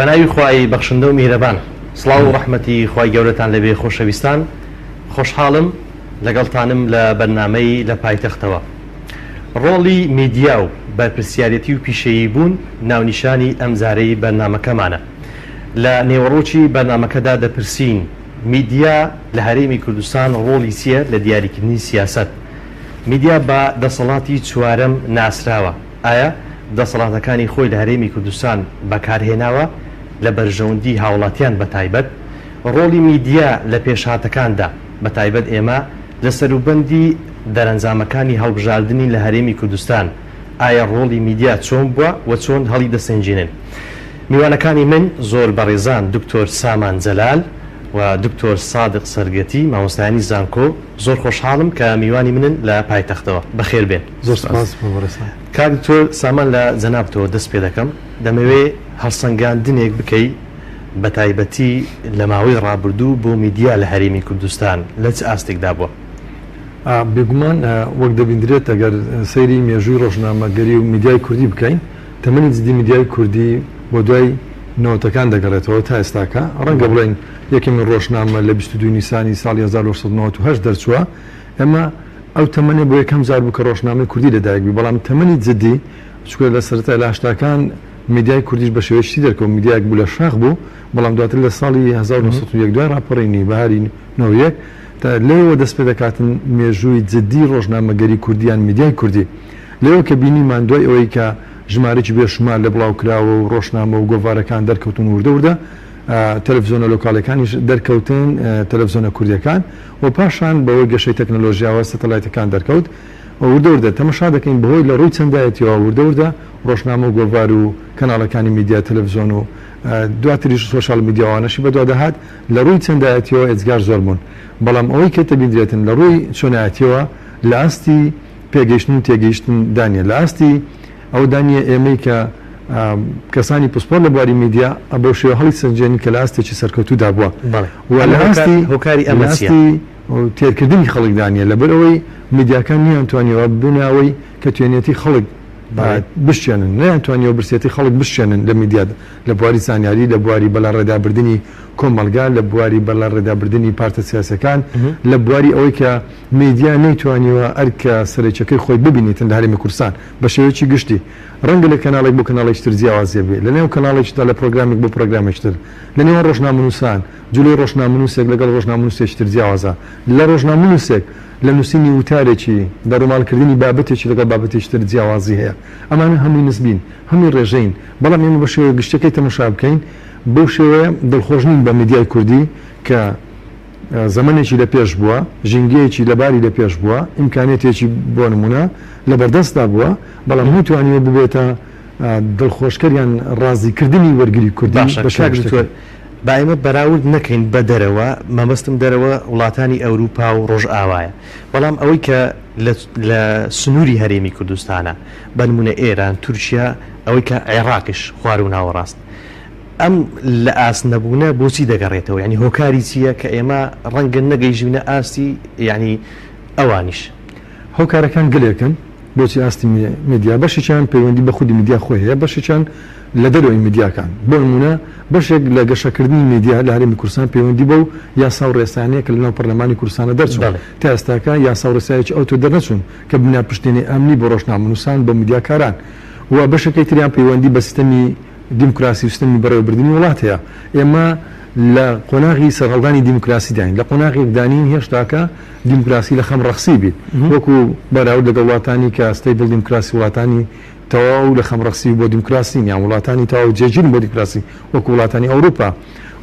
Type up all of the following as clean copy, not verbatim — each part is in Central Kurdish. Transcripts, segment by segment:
بەناوی خوای بەخشندە و میهرەبان. سڵاو و ڕەحمەتی خوای گەورەتان لێبێ خۆشەویستان خۆشحاڵم لەگەڵتانم لە بەرنامەی لە پایتەختەوە. ڕۆڵی میدیا و بەرپرسیارێتی و پیشەیی بوون ناونیشانی ئەمجارەی بەرنامەکەمانە. لە نێوەڕۆکی بەرنامەکەدا دەپرسین میدیا لە هەرێمی کوردستان ڕۆڵی چییە لە دیاریکردنی سیاسەت؟ میدیا بە دەسەڵاتی چوارەم ناسراوە، ئایا دەسەڵاتەکانی خۆی لە هەرێمی کوردستان بەکارهێناوە لە بەرژەوەندی هاوڵاتیان بەتایبەت ڕۆڵی میدیا لە پێشهاتەکاندا بەتایبەت ئێمە لە سەروبەندی دەرەنجامەکانی هەڵبژاردنین لە هەرێمی کوردستان ئایا ڕۆڵی میدیا چۆن بووە و چۆن هەڵیدەسەنگێنن؟ میوانەکانی من زۆر بەڕێزان دکتۆر سامان جەلال و دکتۆر سادق سەرگەتی مامۆستایانی زانکۆ زۆر خۆشحاڵم کە میوانی منن لە پایتەختەوە بەخێر بێن. زۆر سوپاس بۆ بەڕێزتان. کاک دکتۆر سامان لە جەنابتەوە دەست پێ دەکەم دەمەوێ هەڵسەنگاندنێک بکەی بەتایبەتی لە ماوەی ڕابردوو بۆ میدیا لە هەرێمی کوردستان لە چ ئاستێکدا بووە؟ بێگومان وەک دەبیندرێت ئەگەر سەیری مێژووی ڕۆژنامەگەری و میدیای کوردی بکەین تەمەنی جدی میدیای کوردی بۆ دوای نەوەتەکان دەگەڕێتەوە تا ئێستاکە ڕەنگە بڵێین یەکەمین ڕۆژنامە لە 22 نیسانی ساڵی 1998 دەرچووە ئێمە ئەو تەمەنێ بۆ یەکەم جار بوو کە ڕۆژنامەی کوردی لەدایک بوو بەڵام تەمەنی جدی چونکە لە سەرەتای لە هەشتاکان میدیای کوردیش بە شێوەیەکی دەرکەوت میدیایەک بوو لە شاخ بوو بەڵام دواتر لە ساڵی 1901 دوای ڕاپەڕینی بەهاری 91 تا لەوێوە دەست پێ دەکاتن مێژووی جدی ڕۆژنامەگەری کوردی یان میدیای کوردی. لەوێوە کە بینیمان دوای ئەوەی کە ژمارەیەکی بێ شومار لە بڵاوکراوە و ڕۆژنامە و گۆڤارەکان دەرکەوتن وردە وردە تەلەفزیۆنە لۆکاڵیەکانیش دەرکەوتن، تەلەفزیۆنە کوردیەکان و پاشان بەهۆی گەشەی تەکنەلۆژیاوە سەتەلایتەکان دەرکەوت و وردە وردە تەمەشا دەکەین بەهۆی لە ڕووی چەندایەتیەوە وردە وردە ڕۆژنامە و گۆڤار و کەناڵەکانی میدیا تەلەفزیۆن و دواتریش سۆشیال میدیا ئەوانەشی بەدوادا هات لە ڕووی چەندایەتیەوە ئێجگار زۆر بوون بەڵام ئەوەی کە دەبیندرێتن لە ڕووی چۆنایەتیەوە لە ئاستی پێگەیشتن و تێگەیشتن دا نیە لە ئاستی ئەوەدا نیە ئێمەی کە کەسانی پسپۆر لە بواری میدیا بەو شێوە هەڵی سەنجێنین کە لە ئاستێکی سەرکەوتوودا بووە و لە ئاستی هۆکاری ئەمە چیە؟ تێرکردنی خەڵکدا نیە لەبەر ئەوەی میدیاکان نیانتوانیوە بناوەی کە توێنێتی خەڵک بشکێنن نەیانتوانیوە برسێتی خەڵک بشکێنن لە میدیا لە بواری زانیاری، لە بواری بەلاڕێدابردنی کۆمەڵگا، لە بواری بەلاڕێدابردنی پارتە سیاسیەکان، لە بواری ئەوەی کە میدیا نەیتوانیوە ئەرکە سەرەکیەکەی خۆی ببینێتن لە هەرێمی کوردستان بە شێوەیەکی گشتی. ڕەنگە لە کەناڵێک بۆ کەناڵێکی تر جیاوازیە بێ، لە نێو کەناڵێکیشدا لە پرۆگرامێک بۆ پرۆگرامێکی تر، لە نێوان ڕۆژنامەنووسان، جولەی ڕۆژنامەنووسێک لەگەڵ ڕۆژنامەنووسێکی تر جیاوازە لە ڕۆژنامەنووسێک لە نووسینی وتارێکی، لە ڕووماڵکردنی بابەتێکی لەگەڵ بابەتێکی تر جیاوازی هەیە. ئەمانە هەمووی نسبین، هەمووی ڕێژەیین. بەڵام ئێمە بە شێوە گشتیەکەی تەمەشا بکەین بەو شێوەیە دڵخۆش نین بە میدیای کوردی کە زەمەنێکی لە پێش بووە، ژینگەیەکی لەباری لە پێش بووە، ئیمکانیەتێکی بۆ نموونە لە بەردەستدا بووە، بەڵام نەیتوانیوە ببێتە دڵخۆشکەر یان ڕازیکردنی وەرگری کوردی باشە بە شێوە کاک دکتۆر گشتیەکەی. با ئێمە بەراورد نەکەین بە دەرەوە، مەبەستم دەرەوە وڵاتانی ئەوروپا و ڕۆژئاوایە، بەڵام ئەوەی کە لە لە سنووری هەرێمی کوردستانە بە نموونە ئێران، تورکیا، ئەوەی کە عێڕاقیش خوارو ناوەڕاست ئەم لە ئاست نەبوونە بۆچی دەگەڕێتەوە یانی هۆکاری چییە کە ئێمە ڕەنگە نەگەیژینە ئاستی یانی ئەوانیش؟ هۆکارەکان گەلێکن بۆچی ئاستی میدیا بەشێکیان پەیوەندی بە خودی میدیا خۆی هەیە بەشێکیان لە دەرەوەی میدیاکان بۆ نموونە بەشێک لە گەشەکردنی میدیا لە هەرێمی کوردستان پەیوەندی بەو یاسا و ڕێسایانەیە کە لەناو پەرلەمانی کوردستانە دەرچوون تا ئێستاکە یاسا و ڕێسایەکی ئەوتۆ دەرنەچوون کە ببنە پشتێنەی ئەمنی بۆ ڕۆژنامەنووسان بۆ میدیاکاران و بەشەکەی تریان پەیوەندی بە سیستەمی دیموکراسی و سیستەمی بەڕێوەبردنی وڵات هەیە. ئێمە لە قۆناغی سەرهەڵدانی دیموکراسیداین، لە قۆناغێکدا نین هێشتاکە دیموکراسی لە خەم ڕەخسی بیت، وەکو بەراورد لەگەڵ وڵاتانی کە stable دیموکراسی وڵاتانی تەواو لە خەم ڕەخسی بۆ دیموکراسین یان وڵاتانی تەواو جێگیرن بۆ دیموکراسی وەکو وڵاتانی ئەوروپا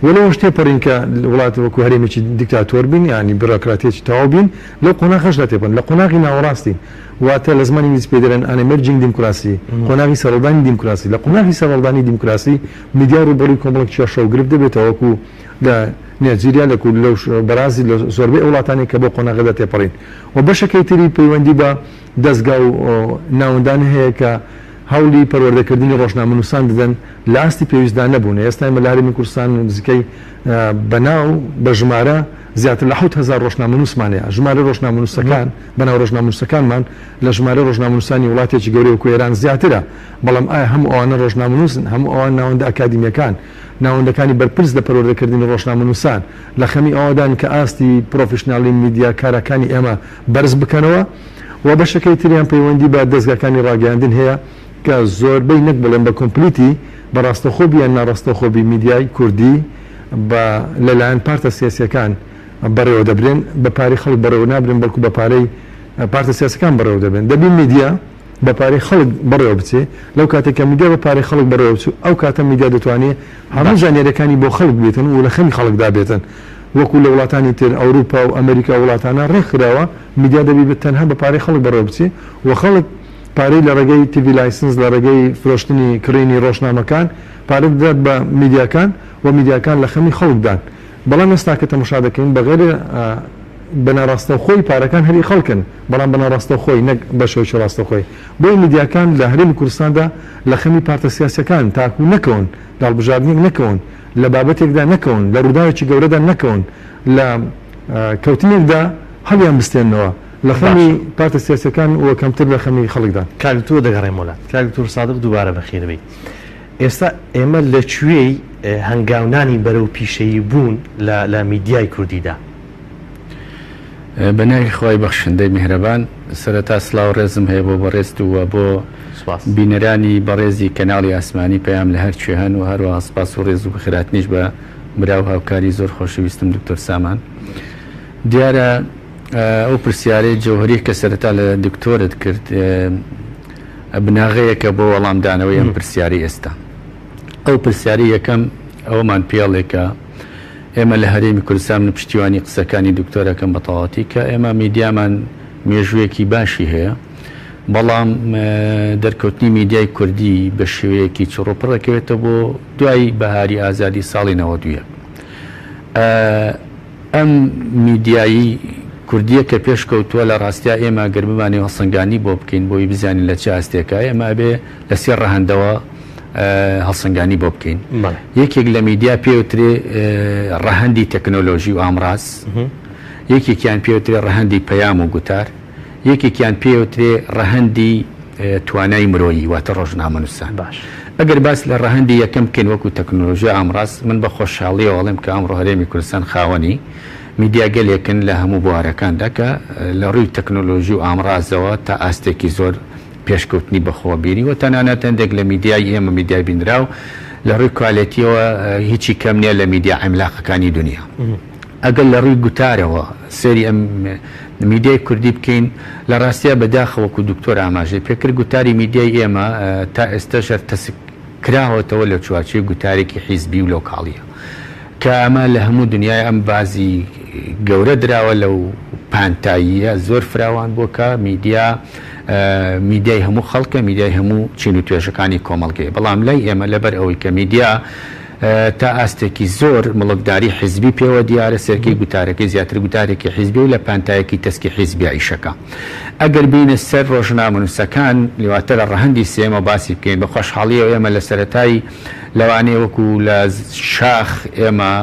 و لەوەش تێپەڕین کە وڵات وەکو هەرێمێکی دیکتاتۆر بین یانی بیرۆکراتیەکی تەواو بین لەو قۆناغەشدا تێپەڕین لە قۆناغی ناوەڕاستین واتە لە زمانی ئینگلیزی پێی دەڵێن an emerging دیموکراسی قۆناغی سەرهەڵدانی دیموکراسی لە قۆناغی سەرهەڵدانی دیموکراسی میدیا ڕووبەڕووی کۆمەڵێک کێشە و گرفت دەبێتەوە وەکو لە نێجیریا لە کورد لەو بەرازیل لە زۆربەی ئەو وڵاتانەی کە بۆ قۆناغەدا تێپەڕین و بەشەکەی تری پەیوەندی بە دەزگا و ناوەندانە هەیە کە هەوڵی پەروەردەکردنی ڕۆژنامەنووسان دەدەن لە ئاستی پێویستدا نەبوون. ئێستا ئێمە لە هەرێمی کوردستان نزیکەی بە ناو بە ژمارە زیاتر لە 7000 ڕۆژنامەنووسمان هەیە. ژمارەی ڕۆژنامەنووسەکان، بەناو ڕۆژنامەنووسەکانمان لە ژمارەی ڕۆژنامەنووسانی وڵاتێکی گەورەی وەکو ئێران زیاترە. بەڵام ئایا هەموو ئەوانە ڕۆژنامەنووسن؟ هەموو ئەوان ناوەندە ئەکادیمییەکان، ناوەندەکانی بەرپرس لە پەروەردەکردنی ڕۆژنامەنووسان، لە خەمی ئەوەدان کە ئاستی پرۆفیشناڵی میدیاکارەکانی ئێمە بەرز بکەنەوە؟ و بەشەکەی تریان پەیوەندی بە دەزگاکانی ڕاگەیاندن هەیە کە زۆربەی نەک بڵێم بە complete ی بە ڕاستەوخۆ بی یان ناڕاستەوخۆ بی میدیای کوردی بە لە لایەن پارتە سیاسیەکان بەڕێوە دەبرێن، بە پارەی خەڵک بەڕێوە نابرێن بەڵکو بە پارەی پارتە سیاسەکان بەڕێوە دەبرێن. دەبی میدیا بە پارەی خەڵک بەڕێوە بچێ، لەو کاتەی کە میدیا بە پارەی خەڵک بەڕێوە بچوو ئەو کاتە میدیا دەتوانێ هەموو زانیاریەکانی بۆ خەڵک بێتن و لە خەمی خەڵکدا بێتن. وەکو لە وڵاتانی تر ئەوروپا و ئەمریکا و وڵاتانە ڕێکخراوە میدیا دەبی بە تەنها بە پارەی خەڵک بەڕێوە بچێ و خەڵک پارەی لە ڕێگەی TV license لە ڕێگەی فرۆشتنی کڕینی ڕۆژنامەکان پارە بدات بە میدیاکان و میدیاکان لە خەمی خەڵکدان. بەڵام ئێستا کە تەمەشا دەکەین بە غەیر بە ناڕاستەوخۆی پارەکان هەر ئی خەڵکن بەڵام بە ناڕاستەوخۆی نەک بە شێوەیەکی ڕاستەوخۆی. بۆیە میدیاکان لە هەرێمی کوردستاندا لە خەمی پارتە سیاسیەکان تاکو نەکەون لە هەڵبژاردنێک نەکەون لە بابەتێکدا نەکەون لە ڕووداوێکی گەورەدا نەکەون لە کەوتنێکدا هەڵیان بستێننەوە لە خەمی پارتە سیاسیەکان و کەمتر لە خەمی خەڵکدان. کاک دکتۆر دەگەڕێمەوە لات. کاک دکتۆر سادق دووبارە بەخێربێی. ئێستا ئێمە لە کوێی هەنگاونانی بەرەو پیشەیی بوون لە لە میدیای کوردیدا؟ بە ناوی خوای بەخشندەی میهرەبان سەرەتا سڵاو ڕێزم هەیە بۆ بەڕێزت و بۆ سپاس. بینەرانی بەڕێزی کەناڵی ئاسمانی پەیام لە هەر کوێ هەن و هەروەها سپاس و ڕێز و بەخێرهاتنیش بە برا و هاوکاری زۆر خۆشەویستم دکتۆر سامان. دیارە ئەو پرسیارەی جەوهەری کە سەرەتا لە دکتۆرت کرد بناغەیەکە بۆ وەڵامدانەوەی ئەم پرسیارەی ئێستا. ئەو پرسیارەی یەکەم ئەوەمان پێڵێ کە ئێمە لە هەرێمی کوردستان من پشتیوانی قسەکانی دکتۆرەکەم بە تەواوەتی کە ئێمە میدیامان مێژوویەکی باشی هەیە بەڵام دەرکەوتنی میدیای کوردی بە شێوەیەکی چڕوپڕ دەکەوێتەوە بۆ دوای بەهاری ئازادی ساڵی 91. ئەم میدیایی کوردیە کە پێش کەوتووە لە ڕاستیا ئێمە گەر بمانەوێ هەڵسەنگاندنی بۆ بکەین بۆی بزانین لە چ ئاستێکە ئێمە ئەبێ لە سێ ڕەهەندەوە هەڵسەنگانی بۆ بکەین یەکێک لە میدیا پێوترێ ڕەهەندی تەکنۆلۆژی و ئامراز یەکێکیان پێوترێ ڕەهەندی پەیام و گوتار یەکێکیان پێوترێ ڕەهەندی توانای مرۆیی واتە ڕۆژنامەنووسان. باش. ئەگەر باس لە ڕەهەندی یەکەم بکەین وەکو تەکنۆلۆژیا ئامڕاز، من بە خۆشحاڵییەوە ئەڵێم کە ئەمڕۆ هەرێمی کوردستان خاوەنی میدیاگەلێکن لە هەموو بوارەکاندا کە لە ڕووی تەکنۆلۆژی و ئامڕازەوە تا ئاستێکی زۆر پێشکەوتنی بەخۆوە بینیوە، تەنانەت هەندێک لە میدیای ئێمە، میدیای بینراو، لە ڕووی کوالێتییەوە هیچی کەم نییە لە میدیا عیملاقەکانی دونیا. ئەگەر لە ڕووی گوتارەوە سەیری ئەم میدیای کوردی بکەین، لە ڕاستیا بە داخەوە وەکوو دکتۆر ئاماژەی پێ کرد، گوتاری میدیای ئێمە تا ئێستەش هەر تەسک کراوەتەوە لە چوارچێوەی گوتارێکی حیزبی و لۆکاڵییە کە ئەمە لە هەموو دنیای ئەم بازی گەورە دراوە لەو پانتاییە زۆر فراوان بووە کە میدیا میدیای هەموو خەڵکە، میدیای هەموو چین و توێژەکانی کۆمەڵگەیە، بەڵام لای ئێمە لەبەر ئەوەی کە میدیا تا ئاستێکی زۆر مڵکداری حیزبی پێوە دیارە، سەرکەی گوتارەکەی زیاتر گوتارێکی حیزبیە و لە پانتایەکی تەسکی حیزبیا ئیشەکا. ئەگەر بێینە سەر ڕۆژنامەنووسەکان، واتە لە ڕەهەندی سێیەمەوە باسی بکەین، بە خۆشحاڵییەوە ئێمە لە سەرەتای لەوانەیە وەکو لە شاخ ئێمە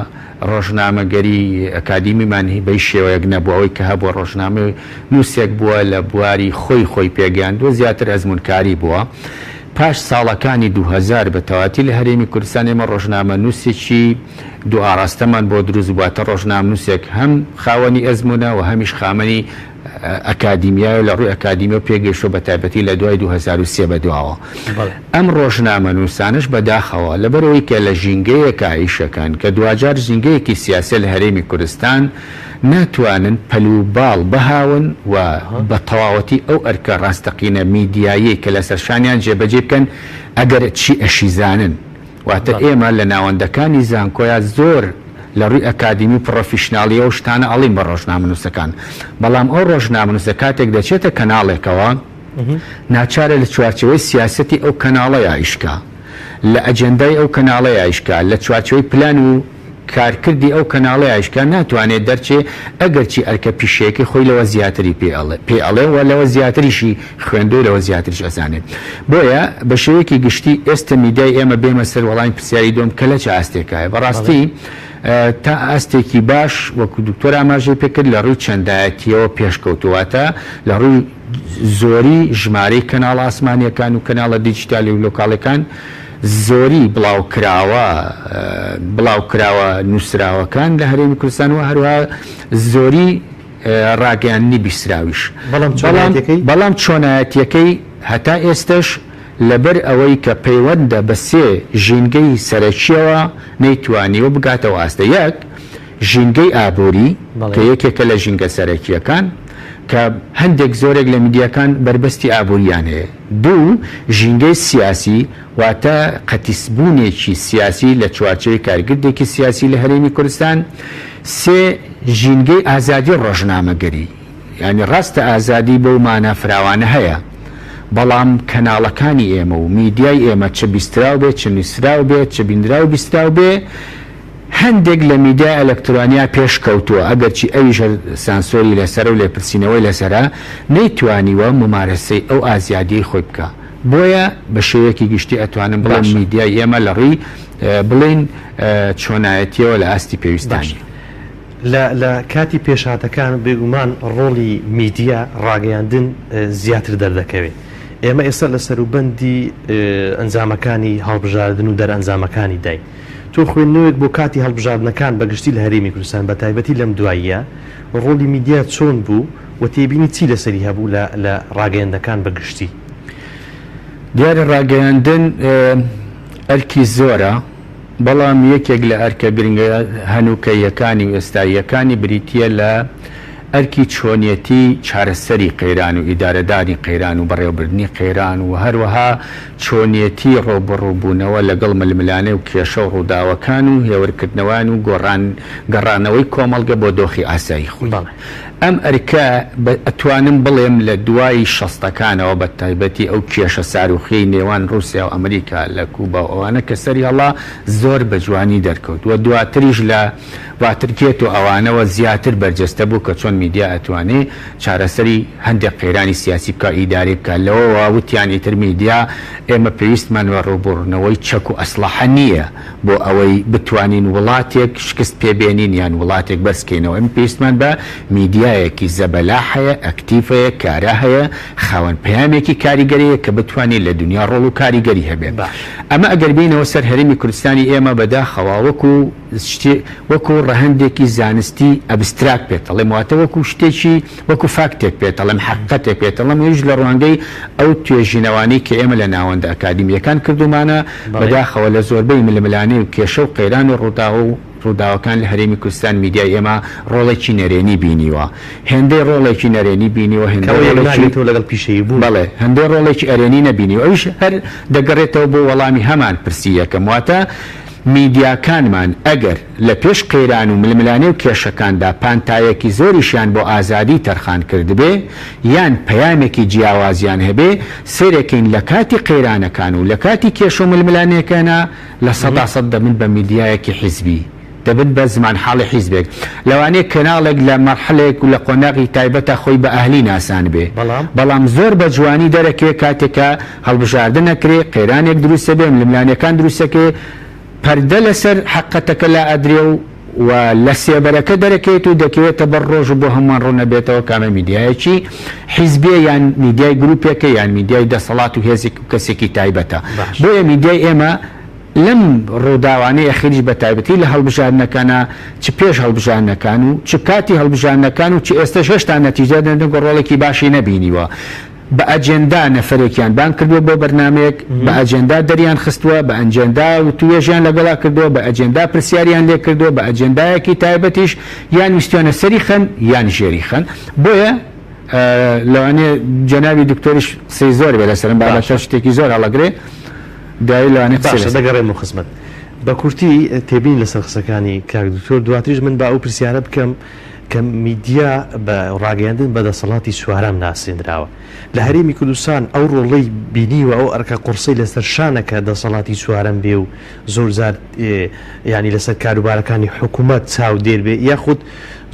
ڕۆژنامەگەری ئەکادیمیمان بە هیچ شێوەیەک نەبووە، ئەوەی کە هەبووە ڕۆژنامەنووسێک بووە لە بواری خۆی خۆی پێگەیاندووە، زیاتر ئەزموونکاری بووە. پاش ساڵەکانی 2000 بە تەواتی لە هەرێمی کوردستان ئێمە ڕۆژنامەنووسێکی دوو ئاڕاستەمان بۆ دروست بوو، واتە ڕۆژنامنووسێک هەم خاوەنی ئەزموونە و هەمیش خامەنی ئەکادیمیایە و لە ڕووی ئەکادیمیەوە پێگەیشتووە بە تایبەتی لە دوای 2003 بە دواوە. ئەم ڕۆژنامەنووسانەش بە داخەوە لەبەرئەوەی کە لە ژینگەیەکا ئیشەکەن کە دواجار ژینگەیەکی سیاسیە لە هەرێمی کوردستان، ناتوانن پەل و باڵ بهاون و بە تەواوەتی ئەو ئەرکە ڕاستەقینە میدیاییەی کە لەسەر شانیان جێبەجێ بکەن ئەگەر چی ئەشیزانن واتە ئێمە لە ناوەندەکانی زانکۆیا زۆر لە ڕووی ئەکادیمی و پڕۆفیشناڵیەوە ئەو شتانە ئەڵین بە ڕۆژنامەنووسەکان بەڵام ئەو ڕۆژنامەنووسە کاتێک دەچێتە کەناڵێکەوە ناچارە لە چوارچێوەی سیاسەتی ئەو کەناڵەیا ئیش کا لە ئەجێندای ئەو کەناڵەیا ئیش کا لە چوارچێوەی پلان و. کارکردی ئەو کەناڵەی ئایشکا ناتوانێ دەرچێ ئەگەرچی ئەرکە پیشەیەکەی خۆی لەوە زیاتری پێ ئەڵێ پێ ئەڵێ و لەوە زیاتریشی خوێندوە و لەوە زیاتریش ئەزانێ بۆیە بە شێوەیەکی گشتی ئێستە میدیای ئێمە بێمە سەر وەڵامی پرسیاری دووەم کە لە چ ئاستێکایە بەڕاستی تا ئاستێکی باش وەکو دکتۆر ئاماژەی پێ کرد لە ڕووی چەندایەتیەوە پێشکەوتووە واتە لە ڕووی زۆری ژمارەی کەناڵە ئاسمانیەکان و کەناڵە دیجیتالی و لۆکاڵەکان زۆری بڵاوکراوە بڵاوکراوە نووسراوەکان لە هەرێمی کوردستان و هەروەها زۆری ڕاگەیاندنی بیستراویش بەڵام چۆنایەتیەکەی؟ بەڵام چۆنایەتیەکەی هەتا ئێستەش لەبەر ئەوەی کە پەیوەندە بە سێ ژینگەی سەرەکیەوە نەیتوانیوە بگاتە ئەو ئاستە یەک ژینگەی ئابووری کە یەکێکە لە ژینگە سەرەکییەکان کە هەندێک زۆرێک لە میدیاکان بەربەستی ئابوورییان هەیە. دوو، ژینگەی سیاسی واتە قەتیسبوونێکی سیاسی لە چوارچێوەی کارگردێکی سیاسی لە هەرێمی کوردستان. سێ، ژینگەی ئازادی ڕۆژنامەگەری. یانی ڕاستە ئازادی بەو مانا فراوانە هەیە، بەڵام کەناڵەکانی ئێمە و میدیای ئێمە چ بیستراو بێ، چ نووسراو بێ، چ بینراو و بیستراو بێ، هەندێک لە میدیای ئەلەکترۆنیا پێش کەوتووە، ئەگەرچی ئەویش هەر سانسۆری لەسەرە و لێپرسینەوەی لەسەرە، نەیتوانیوە مومارەسەی ئەو ئازیادیەی خۆی بکا. بۆیە بە شێوەیەکی گشتی ئەتوانم بڵێم باشە. میدیای ئێمە لە ڕووی بڵێین چۆنایەتیەوە لە ئاستی پێویستدا باشە. نیە. لە لە کاتی پێشهاتەکان بێگومان ڕۆڵی میدیا، ڕاگەیاندن، زیاتر دەردەکەوێ. ئێمە ئێستا لە سەروبەندی ئەنجامەکانی هەڵبژاردن و دەرئەنجامەکانی داین. تۆ خوێندنەوەیەک بۆ کاتی هەڵبژاردنەکان بە گشتی لە هەرێمی کوردستان بە تایبەتی لەم دواییە ڕۆڵی میدیا چۆن بوو و تێبینی چی لەسەری هەبوو لە لە ڕاگەیەندەکان بە گشتی؟ دیارە ڕاگەیاندن ئەرکی زۆرە، بەڵام یەکێک لە ئەرکە گرنگە هەنووکەییەکانی و ئێستاییەکانی بریتییە لە ئەرکی چۆنیەتی چارەسەری قەیران و ئیدارەدانی قەیران و بەڕێوەبردنی قەیران و هەروەها چۆنیەتی ڕووبەڕووبوونەوە لەگەڵ ململانێ و کێشە و ڕووداوەکان و هێورکردنەوەیان و گۆڕان گەڕانەوەی کۆمەڵگە بۆ دۆخی ئاسایی خۆی. ئەم ئەرکە بە ئەتوانم بڵێم لە دوای شەستەکانەوە بە تایبەتی ئەو کێشە ساروخیەی نێوان ڕووسیا و ئەمریکا لە کوبا و ئەوانە کە سەری هەڵا زۆر بە جوانی دەرکەوت و دواتریش لە واترگێت و ئەوانەوە زیاتر بەرجەستە بوو کە چۆن میدیا ئەتوانێ چارەسەری هەندێک قەیرانی سیاسی بکا و ئیدارەی بکا لەوەوە وتیان ئیتر میدیا ئێمە پێویستمان بە ڕووبوڕنەوەی چەک و ئەسڵەحە نییە بۆ ئەوەی بتوانین وڵاتێک شکست پێ بێنین یان وڵاتێک بەرز کەینەوە ئێمە پێویستمان بە میدیایەکی زەبەلاح هەیە ئەکتیڤ هەیە کارا هەیە خاوەن پەیامێکی کاریگەر هەیە کە بتوانێت لە دنیا ڕۆڵ و کاریگەری هەبێ ئەمە ئەگەر بێینەوە سەر هەرێمی کوردستانی ئێمە بەداخەوە وەکو شتێ وەکو ڕەهەندێکی زانستی abstract پێت ئەڵێم واتە وەکو شتێکی وەکو فاکتێک پێت ئەڵێم حەقیقەتێک پێت ئەڵێم ئەویش لە ڕوانگەی ئەو توێژینەوانەی کە ئێمە لە ناوەندە ئەکادیمییەکان کردوومانە بەداخەوە لە زۆربەی ململانێ و کێشە و قەیران و ڕووداو و ڕووداوەکان لە هەرێمی کوردستان میدیای ئێمە ڕۆڵێکی نەرێنی بینیوە هێندەی ڕۆڵێکی نەرێنی بینیوە هێندەی کە ئەوە یەک ڕۆڵێکی ناگرێتەوە لەگەڵ پیشەیی بوون. بەڵێ هەندەی ڕۆڵێکی ئەرێنی نەبینیوە ئەویش هەر دەگەڕێتەوە بۆ وەڵامی هەمان پرسی یەکەم واتە میدیاکانمان ئەگەر لە پێش قەیران و ململانێ و کێشەکاندا پانتایەکی زۆریشیان بۆ ئازادی تەرخان کردبێ یان پەیامێکی جیاوازیان هەبێ، سەیرەکەین لە کاتی قەیرانەکان و لە کاتی کێشە و ململانێکانا 100% دەبن بە میدیایەکی حیزبی، دەبن بە زمانحاڵی حیزبێک. لەوانەیە کەناڵێک لە مەرحەلەیەک و لە قۆناغی تایبەتا خۆی بە ئەهلی ناسانبێ، بەڵام زۆر بە جوانی دەرەکەوێ کاتێک کە هەڵبژاردن ئەکرێ، قەیرانێک دروست ئەبێ، ململانێکان دروست ئەکرێ، پەردە لەسەر حەققەتەکە لائەدرێ و و لە سێبەرەکە دەرەکەوێت و دەکەوێتە بەر ڕۆژ و بۆ هەمووان ڕوون ئەبێتەوە کامە میدیایەکی حیزبیە یان میدیای گروپێکە یان میدیای دەسەڵات و هێزێک و کەسێکی تایبەتە. بۆیە میدیای ئێمە لەم ڕووداوانەی ئەخیریش بە تایبەتی لە هەڵبژاردنەکانا چ پێش هەڵبژاردنەکان و چ کاتی هەڵبژاردنەکان و چ ئێستەش هێشتا نەتیجە نەدەنگۆ ڕۆڵێکی باشی نەبینیوە. بە ئەجێندا نەفەرێکیان بانگ کردووە بۆ بەرنامەیەک، بە ئەجێندا دەریان خستووە، بە ئەنجێندا وتووێژیان لەگەڵا کردووە، بە ئەجێندا پرسیاریان لێ کردووە، بە ئەجێندایەکی تایبەتیش یان ویستویانە سەری خەن یان ژێری خەن. بۆیە لەوانەیە جەنابی دکتۆریش قسەی زۆر بێ لەسەر ئەم بابەتە، شتێکی زۆر هەڵەگرێ، دوایی لەوانەیە قسەی باشە لەسەر. دەگەڕێمەوە خزمەت. بە کورتی تێبینی لەسەر قسەکانی کاک دکتۆر، دواتریش من با ئەو پرسیارە بکەم. کە میدیا بە ڕاگەیاندن بە دەسەڵاتی چوارەم ناسێندراوە لە هەرێمی کوردستان ئەو ڕۆڵەی بینیوە ئەو ئەرکە قوڕسەی لەسەر شانە کە دەسەڵاتی چوارەم بێ و زۆرجار یانی لەسەر کاروبارەکانی حکوومەت چاودێر بێ یاخود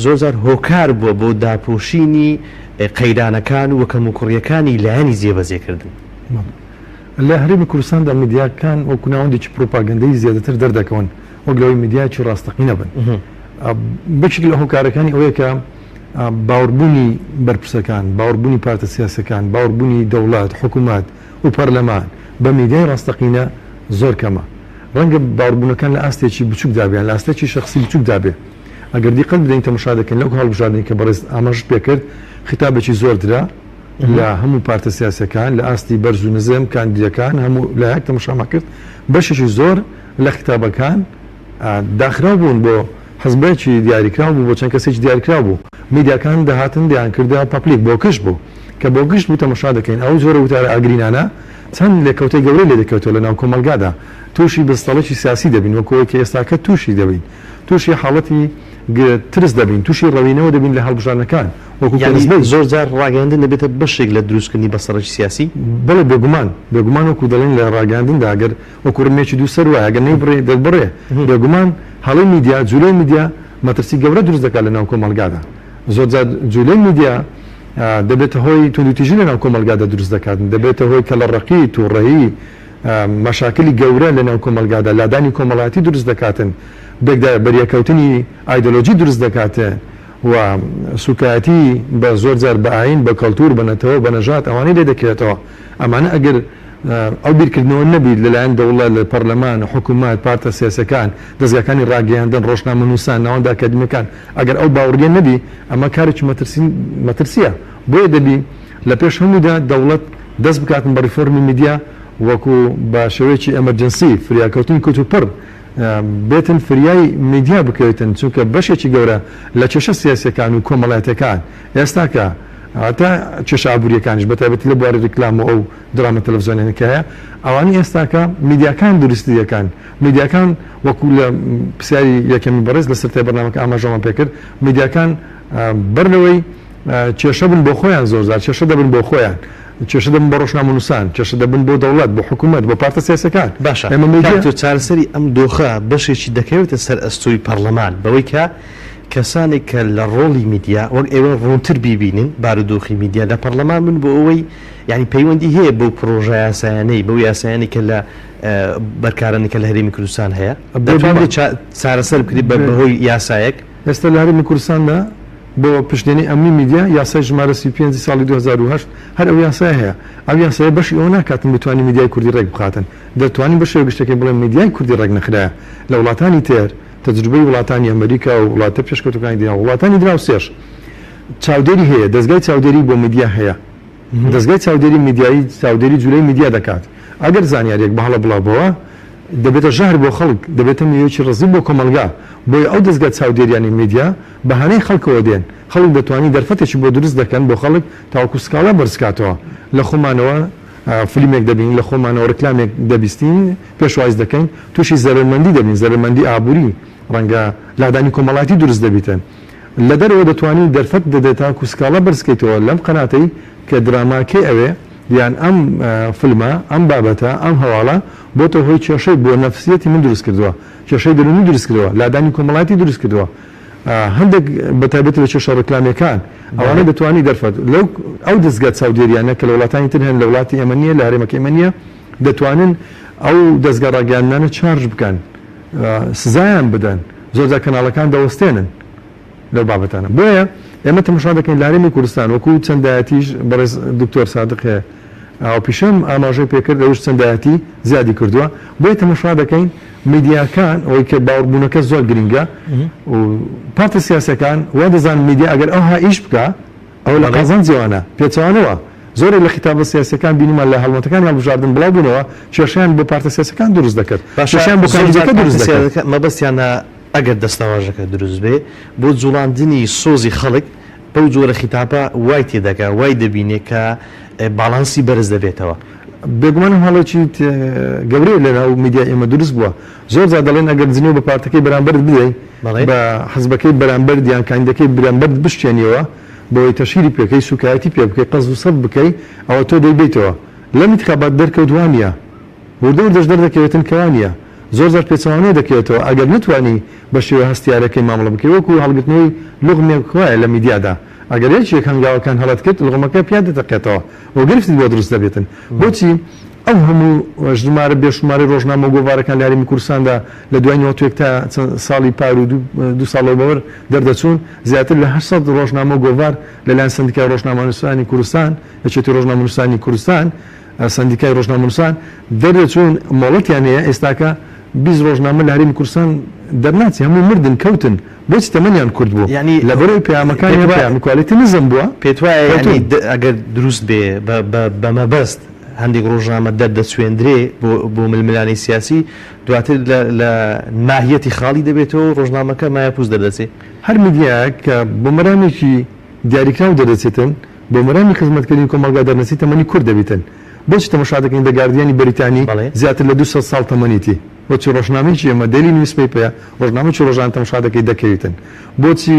زۆرجار هۆکار بووە بۆ داپۆشینی قەیرانەکان و کەموکوڕییەکانی لایەنی جێبەجێکردن. لە هەرێمی کوردستاندا میدیاکان وەکو ناوەندێکی پروپاگەندەیی زیادەتر دەردەکەون وەک لەوەی میدیایەکی ڕاستەقینە بن. بەشێک لە هۆکارەکانی ئەوەیە کە باوەڕبوونی بەرپرسەکان، باوەڕبوونی پارتە سیاسیەکان، باوەڕبوونی دەوڵەت، حکوومەت و پەرلەمان بە میدیای ڕاستەقینە زۆر کەمە. ڕەنگە باوەڕبوونەکان لە ئاستێکی بچووکدا بێ یان لە ئاستێکی شەخسی بچووکدا بێ. ئەگەر دیقەت بدەین تەمەشا دەکەین لەو هەڵبژاردنەی کە بەڕێزت ئاماژەت پێ کرد خیتابێکی زۆر درا لە هەموو پارتە سیاسیەکان لە ئاستی بەرز و نزم کاندیدەکان هەموو لایەک تەمەشامان کرد بەشێکی زۆر لە خیتابەکان داخراو بوون بۆ حزبێکی دیاریکراو بوو بۆ چەند کەسێکی دیاریکراو بوو میدیاکان دەهاتن دەیانکردە public بۆ گشت بوو کە بۆ گشت بوو تەمەشا دەکەین ئەو جۆرە وتارە ئاگرینانە چەند لێکەوتەی گەورەی لێ دەکەوتەوە لە ناو کۆمەڵگادا تووشی بستەڵەکی سیاسی دەبین وەکو ئەوەی کە ئێستاکە تووشی دەبین تووشی حاڵەتی ترس دەبین تووشی ڕەوینەوە دەبین لە هەڵبژاردنەکان وەکو یانی کۆنسبەی. زۆر جار ڕاگەیاندن دەبێتە بەشێک لە دروستکردنی بەستەڵەکی سیاسی؟ بەڵێ بێگومان، بێگومان وەکو دەڵێن لە ڕاگەیاندندا گەر وەکو ڕمێکی دوو سەر وایە گەر نەیبڕێ دەتبڕێ، بێگومان هەڵەی میدیا، جولەی میدیا مەترسی گەورە دروست دەکات لە ناو کۆمەڵگادا، زۆر جار جولەی میدیا دەبێتە هۆی توندوتیژی لە ناو کۆمەڵگادا دروست دەکات، دەبێتە هۆی کەلەڕەقی، توڕەیی، مەشاکلی گەورە لە ناو کۆمەڵگادا، لادانی کۆمەڵایەتی دروست دەکاتن، بێکدا بەریەکەوتنی ئایدۆلۆژی دروست دەکاتن و سوکایەتی بە زۆر جار بە ئایین، بە کەڵتور، بە نەتەوە، بە نەژاد ئەوانەی لێ دەکەوێتەوە. ئەمانە ئەگەر ئەو بیرکردنەوە نەبیت لە لایەن دەوڵەت، لە پەرلەمان، حکومەت، پارتە سیاسیەکان، دەزگاکانی ڕاگەیاندن، ڕۆژنامەنووسان، ناوەندە ئەکادیمیەکان، ئەگەر ئەو باوڕیە نەبی ئەمە کارێکی مەترسی مەترسیە. بۆیە دەبی لە پێش هەموودا دەوڵەت دەست بکاتن بە ڕیفۆرمی میدیا وەکو بە شێوەیەکی emergency، فریاکەوتنی کوتوپڕ، بێتن فریای میدیا بکەوێتن چونکە بەشێکی گەورە لە کێشە سیاسیەکان و کۆمەڵایەتیەکان ئێستاکە هەتا کێشە ئابوریەکانیش بە تایبەتی لە بواری ریکلام و ئەو دراما تەلەفزیۆنیانە کە هەیە ئەوانەی ئێستاکە میدیاکان دروستی دەکەن میدیاکان وەکو لە پرسیاری یەکەمی بەڕێز لە سەرەتای بەرنامەکە ئاماژەمان پێکرد میدیاکان بەر لەوەی کێشە بن بۆ خۆیان زۆرجار کێشە دەبن بۆ خۆیان کێشە دەبن بۆ ڕۆژنامەنووسان، کێشە دەبن بۆ دەوڵەت، بۆ حکوومەت، بۆ پارتە سیاسییەکان. باشە ئێمە میدیا. کاک تۆ چارەسەری ئەم دۆخە بەشێکی دەکەوێتە سەر ئەستۆی پەڕلەمان بەوەی کە کەسانێک کە لە ڕۆڵی میدیا وەک ئێوە ڕوونتر بیبینن بارودۆخی میدیا لە پەڕلەمان بن بۆ ئەوەی یانی پەیوەندی هەیە بەو پڕۆژە یاسایانەی بەو یاسایانەی کە لە بەرکارانەی کە لە هەرێمی کوردستان هەیە دەتوانرێت چارەسەر بکرێت بە هۆی یاسایەک؟ ئێستا لە هەرێمی کوردستاندا بۆ پشتێنەی ئەمنی میدیا یاسای ژمارە 35 ی ساڵی 2008 هەر ئەو یاسایە هەیە. ئەو یاسایە بەشی ئەوە ناکاتن بتوانین میدیای کوردی ڕێک بخاتن. دەتوانین بە شێوە گشتیەکەی بڵێم میدیای کوردی ڕێک نەخرایە. لە وڵاتانی تر، تەجروبەی وڵاتانی ئەمریکا و وڵاتە پێشکەوتوەکانی دنیا و وڵاتانی دراوسێش چاودێری هەیە، دەزگای چاودێری بۆ میدیا هەیە. دەزگای چاودێری میدیایی چاودێری جولەی میدیا دەکات. ئەگەر زانیاریەک بە هەڵە بڵاو بۆوە، دەبێتە ژەهر بۆ خەڵک، دەبێتە میوەیەکی ڕەزیل بۆ کۆمەڵگا. بۆیە ئەو دەزگا چاودێریانەی میدیا بە هانای خەڵکەوە دێن، خەڵک دەتوانی دەرفەتێکی بۆ دروست دەکەن بۆ خەڵک تاوەکو سکاڵا بەرزکاتەوە. لە خۆمانەوە فلیمێک دەبینین، لە خۆمانەوە ڕیکلامێک دەبیستین، پێشوازی دەکەین، تووشی زەرەرمەندی دەبین، زەرەرمەندی ئابووری، ڕەنگە لادانی کۆمەڵایەتی دروست دەبیتن. لە دەرەوە دەتوانی دەرفەت دەدەێت تاکو سکاڵا بەرزکەیتەوە لەم قەناتەی کە دراماکەی ئەوێ یان ئەم فلمە، ئەم بابەتە، ئەم هەواڵە بۆتە هۆی کێشەی بۆ نەفسیەتی من دروست کردووە، کێشەی دەروونی دروست کردووە، لادانی کۆمەڵایەتی دروست کردووە. هەندێک بە تایبەتی لە کێشە ڕیکلامیەکان ئەوانە دەتوانی دەرفەت لەو ئەو دەزگا چاودێریانە کە لە وڵاتانی تر هەن لە وڵاتی ئێمە نییە لە هەرێمەکەی ئێمە نییە دەتوانن ئەو دەزگا ڕاگەیاندنانە charge بکەن سزایان بدەن زۆرجار کەناڵەکان دەوەستێنن لەو بابەتانە بۆیە ئێمە تەمەشا دەکەین لە هەرێمی کوردستان وەکو چەندایەتیش بەڕێز دکتۆر سادق هەیە هاوپیشەم ئاماژەی پێکرد ئەوش چەندایەتی زیادی کردووە بۆیە تەمەشا دەکەین میدیاکان ئەوەی کە باوەڕبوونەکە زۆر گرنگە و پارتە سیاسەکان وا دەزانن میدیا ئەگەر ئەوها ئیش بکا ئەوە لە قازانجی ئەوانە پێچەوانەوە زۆرێک لە خیتابە سیاسیەکان بینیمان لە هەڵمەتەکانی هەڵبژاردن بڵاو بوونەوە کێشەیان بۆ پارتە سیاسەکان دروست دەکرد باشە کێشەیان بۆ زۆر جار کاندیدەکە پارتە دروست دەکرد. سیاسەکان مەبەستیانە ئەگەر دەستەواژەکە دروست بێ بۆ جوڵاندنی سۆزی خەڵک بەو جۆرە خیتابە وای تێدەگا وای دەبینێ کە باڵانسی بەرز دەبێتەوە. بێگومان ئەم هەڵەیەکی گەورەیە لەناو میدیای ئێمە دروست بووە. زۆر جار دەڵێن ئەگەر جنێو بە پارتەکەی بەرامبەرت بدەی، بە حزبەکەی بەرامبەرت یان کاندیدەکەی بەرامبەرت بشکێنیەوە، بەوەی تەشهیری پێ بکەی، سوکایەتی پێ بکەی، قەزف و سەب بکەی، ئەوە تۆ دەیبەیتەوە. لەم ئینتخابات دەرکەوت وا نییە. وردە وردەش دەردەکەوێتن کە وا نییە. زۆر جار پێچەوانەوە دەکەوێتەوە ئەگەر نەتوانی بە شێوە هەستیارەکەی مامەڵە بکەی، وەکو هەڵگرتنەوەی لوغمێک وایە لە میدیادا. ئەگەر یەکێک هەنگاوەکان هەڵەت کرد، لوغمەکە پیا دەتەقێتەوە و گرفتت بۆ دروست دەبێتن. بۆچی ئەو هەموو ژمارە بێشومارەی ڕۆژنامە و گۆڤارەکان لە هەرێمی کوردستاندا لە دوای 91 تا چەند ساڵی پار و دوو ساڵ لەوبەر دەردەچوون، زیاتر لە 800 ڕۆژنامە و گۆڤار لەلایەن سەندیکای ڕۆژنامەنووسانی کوردستان، یەکێتی ڕۆژنامەنووسانی کوردستان، سەندیکای ڕۆژنامەنووسان دەردەچوون، مۆڵەتیان هەیە، ئێستاکە 20 ڕۆژنامە لە هەرێمی کوردستان دەرناچێ، هەموو مردن، کەوتن، بۆچی تەمەنیان کورت بوو؟ یانی لەبەرئەوەی پەیامەکانیان پێت وایە پەیامی quality نزم بووە، پێت وایە کەوتوون. یانی ئەگەر دروست بێ بە بە بە مەبەست هەندێک ڕۆژنامە دەردەچوێندرێ بۆ بۆ ململانێی سیاسی دواتر لە لە ماهیەتی خاڵی دەبێتەوە و ڕۆژنامەکە مایەپووچ دەردەچێ؟ هەر میدیایەک کە بۆ مەرامێکی دیاریکراو دەردەچێتن، بۆ مەرامی خزمەتکردنی کۆمەڵگا دەرنەچی تەمەنی کورت دەبیتن. بۆچی تەمەشا دەکەین دە گاردیانی بەریتانی بەڵێ. زیاتر لە 200 ساڵ تەمەنیتی؟ بۆچی ڕۆژنامەیەکی ئێمە daily newspaper ە ڕۆژنامەیەکی ڕۆژانە تەمەشا دەکەی دەکەویتن؟ بۆچی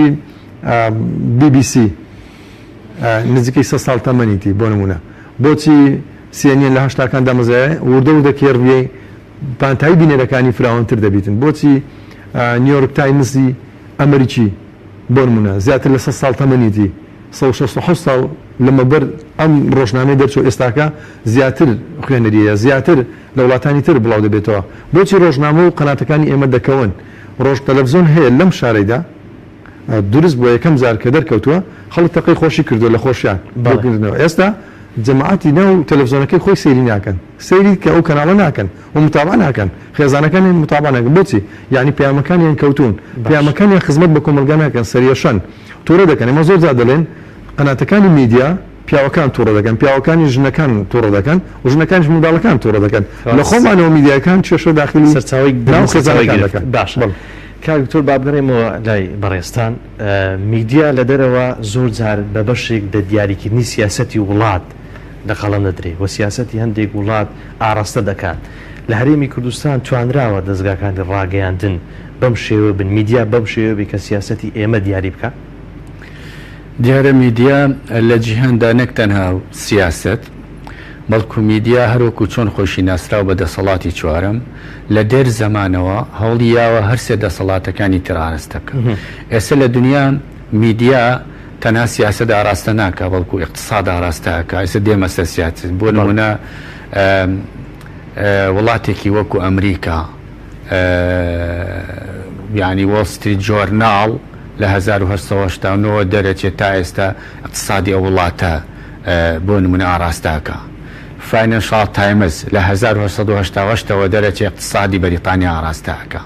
بی بی سی نزیکەی 100 ساڵ تەمەنیتی بۆ نموونە؟ بۆچی سی ئێن ئێن لە هەشتاکان دامەزرایە وردە وردە کێڕڤیەی پانتایی بینەرەکانی فراوانتر دەبیتن؟ بۆچی نیویۆرک تایمزی ئەمریکی بۆ نموونە زیاتر لە 100 ساڵ تەمەنیتی؟ 167 ساڵ لەمەوبەر ئەم ڕۆژنامەیە دەرچووە ئێستاکە زیاتر خوێنەری هەیە زیاتر لە وڵاتانی تر بڵاو دەبێتەوە بۆچی ڕۆژنامە و قەناتەکانی ئێمە دەکەون ڕۆژ تەلەفزیۆن هەیە لەم شارەیدا دروست بووە یەکەم جار کە دەرکەوتووە خەڵک تەقەی خۆشی کردووە لە خۆشیان بۆ بەڵێ. کردنەوە ئێستا جەماعەتی ناو تەلەفزیۆنەکەی خۆی سەیری ناکەن سەیری کە ئەو کەناڵە ناکەن و متابعە ناکەن خێزانەکانیان متابعە ناکەن بۆچی یانی پەیامەکانیان کەوتوون باش. پەیامەکانیان خزمەت بە کۆمەڵگا ناکەن سەریەشەن توڕە دەکەن ئێمە زۆر جار دەڵێن قەناتەکانی میدیا پیاوەکان توڕە دەکەن پیاوەکانیش ژنەکان توڕە دەکەن و ژنەکانیش منداڵەکان توڕە دەکەن لە خۆمانەوە میدیاکان کێشە داخلی سەرچاوەی ناو سەرچاوەی خێزانەکان گرفت دەکەن باشە بەڵێ. کاک دکتۆر با بگەڕێمەوە لای بەڕێزتان میدیا لە دەرەوە زۆر جار بە بەشێک لە دیاریکردنی سیاسەتی وڵات لە قەڵەم دەدرێ و سیاسەتی هەندێک وڵات ئاڕاستە دەکات لە هەرێمی کوردستان توانراوە دەزگاکانی ڕاگەیاندن بەم شێوە بن، میدیا بەم شێوە بێ کە سیاسەتی ئێمە دیاری بکا؟ دیارە میدیا لە جیهاندا نەک تەنها سیاسەت، بەڵکو میدیا هەروەکو چۆن خۆیشی ناسراو بە دەسەڵاتی چوارەم، لە دێر زەمانەوە هەوڵی یاوە هەرسێ دەسەڵاتەکانی تر ئاراستە بکا. ئێستا لە دنیا میدیا تەنها سیاسەت ئاراستە ناکا، بەڵکو ئیقتساد ئاراستە ئەکا. ئێستا دێمە سەر سیاسەت. بۆ نمونە وڵاتێکی وەکو ئەمریکا، یانی وۆڵ ستریت جۆرناڵ لە 1889 وە دەرەچێت تا ئێستا اقتصادی ئەو وڵاتە بۆ نمونە ئاڕاستە ئەکا. فاینەنشاڵ تایمز لە 1888 ەوە دەرەچێ اقتصادی بەریتانیا ئاڕاستە ئەکا.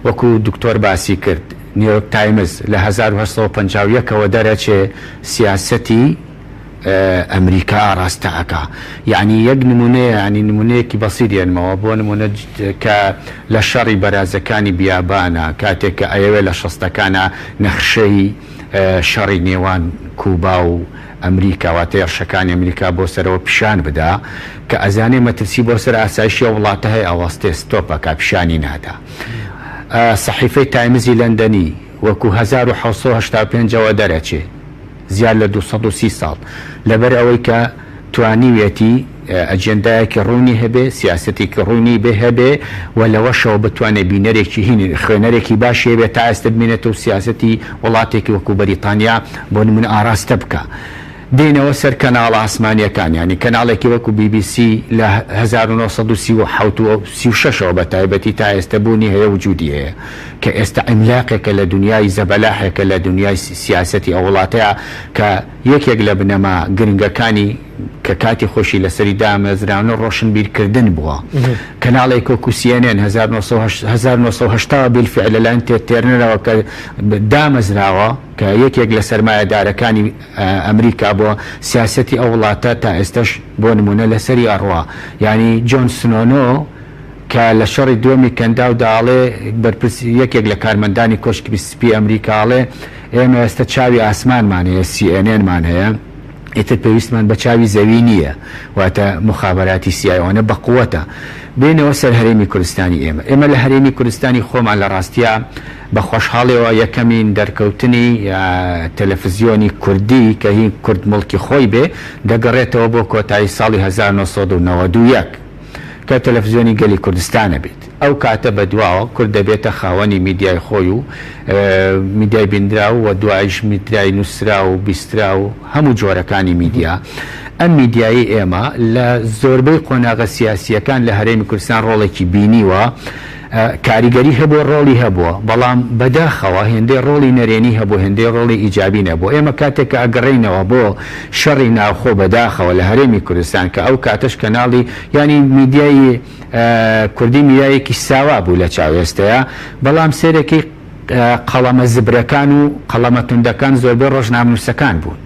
وەکو دکتۆر باسی کرد نیویۆرک تایمز لە 1851 ەوە دەرەچێ سیاسەتی ئەمریکا ئاراستە ئەکا یەعنی یەک نمونەیە یەعنی نمونەیەکی بەسیت دێنمەوە بۆ نمونە کە لە شەڕی بەرازەکانی بیابانە کاتێک کە ئەیەوێ لە شەستەکانا نەخشەی شەڕی نێوان کوبا و ئەمریکا واتە هێڕشەکانی ئەمریکا بۆ سەرەوە پیشان بدا کە ئەزانێ مەترسی بۆ سەر ئاسایشی ئەو وڵاتە هەیە ئەوەستێ stop ئەکا پیشانی نادا سەحیفەی تایمزی لەندەنی وەکو 1785 ەوە دەرەچێ زیاد لە 230 ساڵ، لەبەر ئەوەی کە توانیویەتی ئەجێندایەکی ڕوونی هەبێ، سیاسەتێکی ڕوونی بێ هەبێ و لەوەشەوە بتوانێ بینەرێکی هین خوێنەرێکی باشی هەبێ تا ئێستە بمێنێتەوە و سیاسەتی وڵاتێکی وەکوو بەریتانیا بۆ نموونە ئاراستە بکا. دێینەوە سەر کەناڵە ئاسمانییەکان، یانی کەناڵێکی وەکوو بی بی سی لە 1937 و 36 ەوە بە تایبەتی تا ئێستە بوونی هەیە وجوودی هەیە. کە ئێستا عیملاقێکە لە دونیای زەبەلاحێکە لە دونیای سیاسەتی ئەو وڵاتەیا کە یەکێک لە بنەما گرنگەکانی کە کاتی خۆشی لەسەری دامەزراون ڕۆشنبیرکردن بووە. کەناڵێک وەکو سی ئێن ئێن 1980 بیلفعل لەلایەن تێد تێرنەرەوە کە دامەزراوە کە یەکێک لە سەرمایەدارەکانی ئەمریکا بووە سیاسەتی ئەو وڵاتە تا ئێستەش بۆ نموونە لەسەری ئەڕوا یانی جۆن سنۆنۆ کە لە شەڕی دووەمی کەنداودا ئەڵێ بەرپرس یەکێک لە کارمەندانی کۆشکی سپی ئەمریکا ئەڵێ ئێمە ئێستا چاوی ئاسمانمان هەیە سی ئێن ئێنمان هەیە. ئیتر پێویستمان بە چاوی زەوی نییە، واتە موخابەراتی سیای ئەوەنە بەقوەتە. بێینەوە سەر هەرێمی کوردستانی ئێمە. ئێمە لە هەرێمی کوردستانی خۆمان لە ڕاستیا بە خۆشحاڵیەوە یەکەمین دەرکەوتنی تەلەفزیۆنی کوردی کە هی کورد موڵکی خۆی بێ دەگەڕێتەوە بۆ کۆتایی ساڵی 1991. کە تەلەفزیۆنی گەلی کوردستانە بێت. ئەو کاتە بەدواوە کورد دەبێتە خاوەنی میدیای خۆی و میدیای بیندراو و دوایش میدیای نووسراو و بیستراو و هەموو جۆرەکانی میدیا. ئەم میدیایەی ئێمە لە زۆربەی قۆناغە سیاسییەکان لە هەرێمی کوردستان ڕۆڵێکی بینیوە، کاریگەری هەبووە، ڕۆڵی هەبووە، بەڵام بەداخەوە هێندەی ڕۆڵی نەرێنی هەبوو هێندەی ڕۆڵی ئیجابی نەبوو. ئێمە کاتێک کە ئەگەڕێینەوە بۆ شەڕی ناوخۆ بەداخەوە لە هەرێمی کوردستان کە ئەو کاتەش کەناڵی یانی میدیای کوردی میدیایەکی ساوا بوو لە چاو ئێستەیا بەڵام سەیرەکەی قەڵەمە زبرەکان و قەڵەمە توندەکان زۆربەی ڕۆژنامەنووسەکان بوون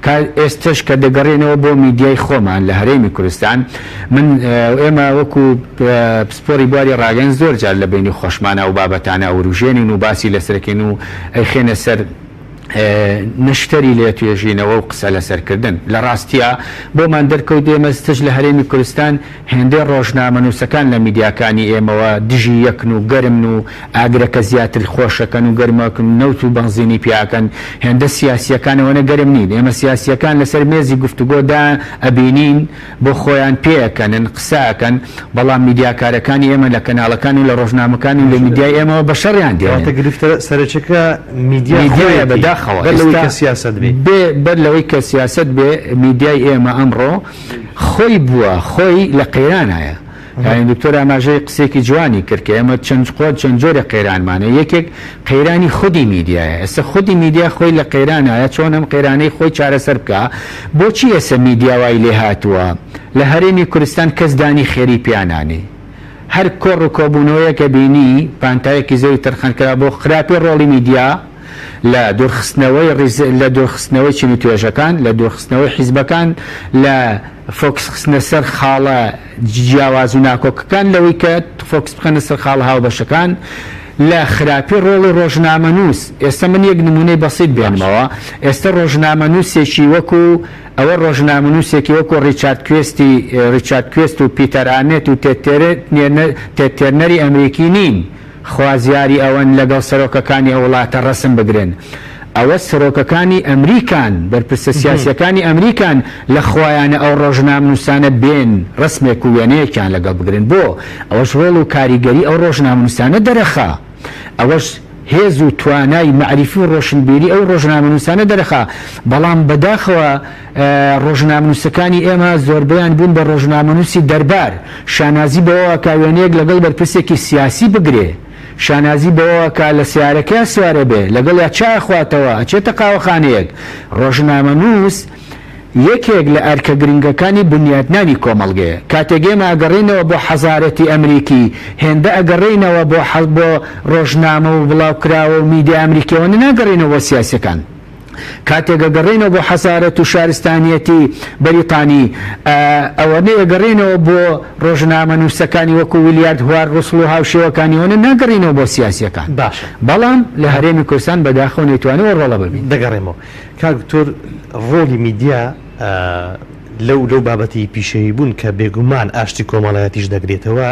کە ئێستەش کە دەگەڕێنەوە بۆ میدیای خۆمان لە هەرێمی کوردستان من ئێمە وەکو پسپۆری بواری ڕاگەن زۆر جار لە بینی خۆشمانە و بابەتانە وروژێنین و باسی لەسەرکەین و ئەیخێنە سەر نەشتەری لێ توێژینەوە و قسە لەسەر کردن. لە ڕاستیا بۆمان دەرکەوت ئێمە ستش لە هەرێمی کوردستان هێندەی ڕۆژنامەنووسەکان لە میدیاکانی ئێمەوە دژی یەکن و گەرمن و ئاگرەکە زیاتر خۆشەکەن و گەرمەکن و نەوت و بەنزینی پیاکەن هێندە سیاسییەکان ئەوەنە گەرم نین. ئێمە سیاسییەکان لەسەر مێزی گفتوگۆدا ئەبینین بۆ خۆیان پێئەکەنن قسە ئەکەن بەڵام میدیاکارەکانی ئێمە لە کەناڵەکان و لە ڕۆژنامەکان و لە میدیای ئێمەوە بە شەڕیان دێنن. کەواتە گرفتە سەرەکیەکە میدیا میدیایە خۆیەتی بەداخەوە بەر لەوەی ئێستا کە سیاسەت بێ. بێ بەر لەوەی کە سیاسەت بێ میدیای ئێمە ئەمڕۆ خۆی بووە خۆی لە قەیرانایە یانی دکتۆر ئاماژەی قسەیەکی جوانی کرد کە ئێمە چەند قۆ چەند جۆرێک قەیرانمان هەیە یەکێک قەیرانی خودی میدیایە ئێستا خودی میدیا خۆی لە قەیرانایە چۆن ئەم قەیرانەی خۆی چارەسەر بکا بۆچی ئێستا میدیا وای لێ هاتووە لە هەرێمی کوردستان کەس دانی خێری پیا نانێ هەر کۆڕ و کۆبوونەوەیەک ئەبینی پانتایەکی زۆری تەرخان کرا بۆ خراپی ڕۆڵی میدیا لە دوورخستنەوەی ڕیز لە دوورخستنەوەی چین و توێژەکان لە دوورخستنەوەی حیزبەکان لە فۆکس خستنە سەر خاڵە جیاواز و ناکۆکەکان لەوەی کە فۆکس بخەنە سەر خاڵە هاوبەشەکان لە خراپی ڕۆڵی ڕۆژنامەنووس ئێستا من یەک نموونەی بەسیت بێنمەوە ئێستا ڕۆژنامەنووسێکی وەکو ئەوە ڕۆژنامەنووسێکی وەکو ڕیچارد کوێستی ڕیچارد کوێست و پیتەر ئامێت و تێد تێد تێرنەری ئەمریکی نین خوازیاری ئەوەن لەگەڵ سەرۆکەکانی ئەو وڵاتە ڕەسم بگرن. ئەوە سەرۆکەکانی ئەمریکان، بەرپرسە سیاسییەکانی ئەمریکان لە خوایانە ئەو ڕۆژنامنووسانە بێن ڕەسمێک و وێنەیەکیان لەگەڵ بگرن. بۆ؟ ئەوەش ڕۆڵ و کاریگەری ئەو ڕۆژنامنووسانە دەرەخا. ئەوەش هێز و توانای مەعریفی و ڕۆشنبیری ئەو ڕۆژنامەنووسانە دەرەخا. بەڵام بەداخەوە ڕۆژنامەنووسەکانی ئێمە زۆربەیان بوون بە ڕۆژنامەنووسی دەربار، شانازی بەوە ئەکا وێنەیەک لەگەڵ بەرپرسێکی سیاسی بگرێ، شانازی بەوە ئەکا لە سەیارەکەیا سوارە بێ، لەگەڵیا چا ئەخواتەوە، ئەچێتە قاوەخانەیەک. ڕۆژنامەنووس یەکێک لە ئەرکە گرنگەکانی بنیاتنانی کۆمەڵگەیە. کاتێک ئێمە ئەگەڕێینەوە بۆ حەزارەتی ئەمریکی، هێندە ئەگەڕێینەوە بۆ بۆ ڕۆژنامە و بڵاوکراوە و میدیا ئەمریکیەوە ناگەڕێینەوە بۆ سیاسیەکان. کاتێک ئەگەڕێینەوە بۆ حەزارەت و شارستانیەتی بەریتانی، ئەوەنەی ئەگەڕێینەوە بۆ ڕۆژنامەنووسەکانی وەکو ویلیارد هوار ڕوسڵ و هاوشێوەکانی ئەوەنە ناگەڕێینەوە بۆ سیاسیەکان. باشە. بەڵام لە هەرێمی کوردستان بەداخەوە نەیتوانی ئەو ڕۆڵە ببینێ. دەگەڕێمەوە. کاک دکتۆر ڕۆڵی میدیا لەو لەو بابەتی پیشەیی بوون کە بێگومان ئاشتی کۆمەڵایەتیش دەگرێتەوە،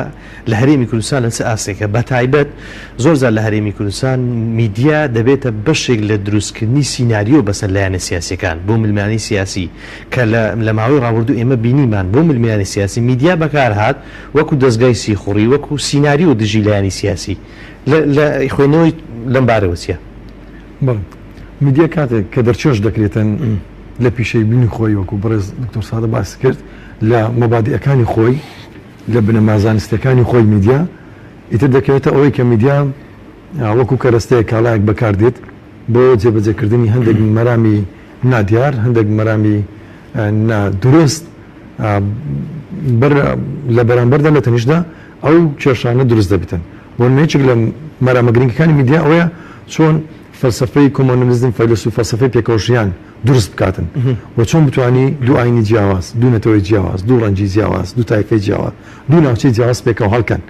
لە هەرێمی کوردستان لە چ ئاستێکە؟ بەتایبەت زۆر جار لە هەرێمی کوردستان میدیا دەبێتە بەشێک لە دروستکردنی سیناریۆ بەسەر لایەنە سیاسیەکان بۆ ململانێی سیاسی کە لە لە ماوەی ڕابردوو ئێمە بینیمان بۆ ململانێی سیاسی میدیا بەکارهات وەکو دەزگای سیخوڕی وەکو سیناریۆ دژی لایەنی سیاسی لە لە خوێندنەوەی لەم بارەوە چیە؟ بەڵێ میدیا کاتێک کە دەرچێژ دەکرێتن لە پیشەی بوونی خۆی وەکو بەڕێز دکتۆر سادە باسی کرد لە مەبادیئەکانی خۆی لە بنەما زانستیەکانی خۆی میدیا ئیتر دەکەوێتە ئەوەی کە میدیا وەکو کەرەستەیەک کاڵایەک بەکاردێت بۆ جێبەجێکردنی هەندێک مەرامی نادیار هەندێک مەرامی نادروست بەر لە بەرامبەردا لە تەنیشتدا ئەو کێشانە دروست دەبتن بۆ یەکێک لە مەرامە گرنگەکانی میدیا ئەوەیە چۆن فەلسەفەی کۆمۆنیزم فەیلەسوف فەلسەفەی پێکەوەژیان دروست بکاتن و چۆن بتوانی دوو ئاینی جیاواز، دوو نەتەوەی جیاواز، دوو ڕەنگی جیاواز، دوو تایفەی جیاواز، دوو ناوچەی جیاواز پێکەوە هەڵکەن.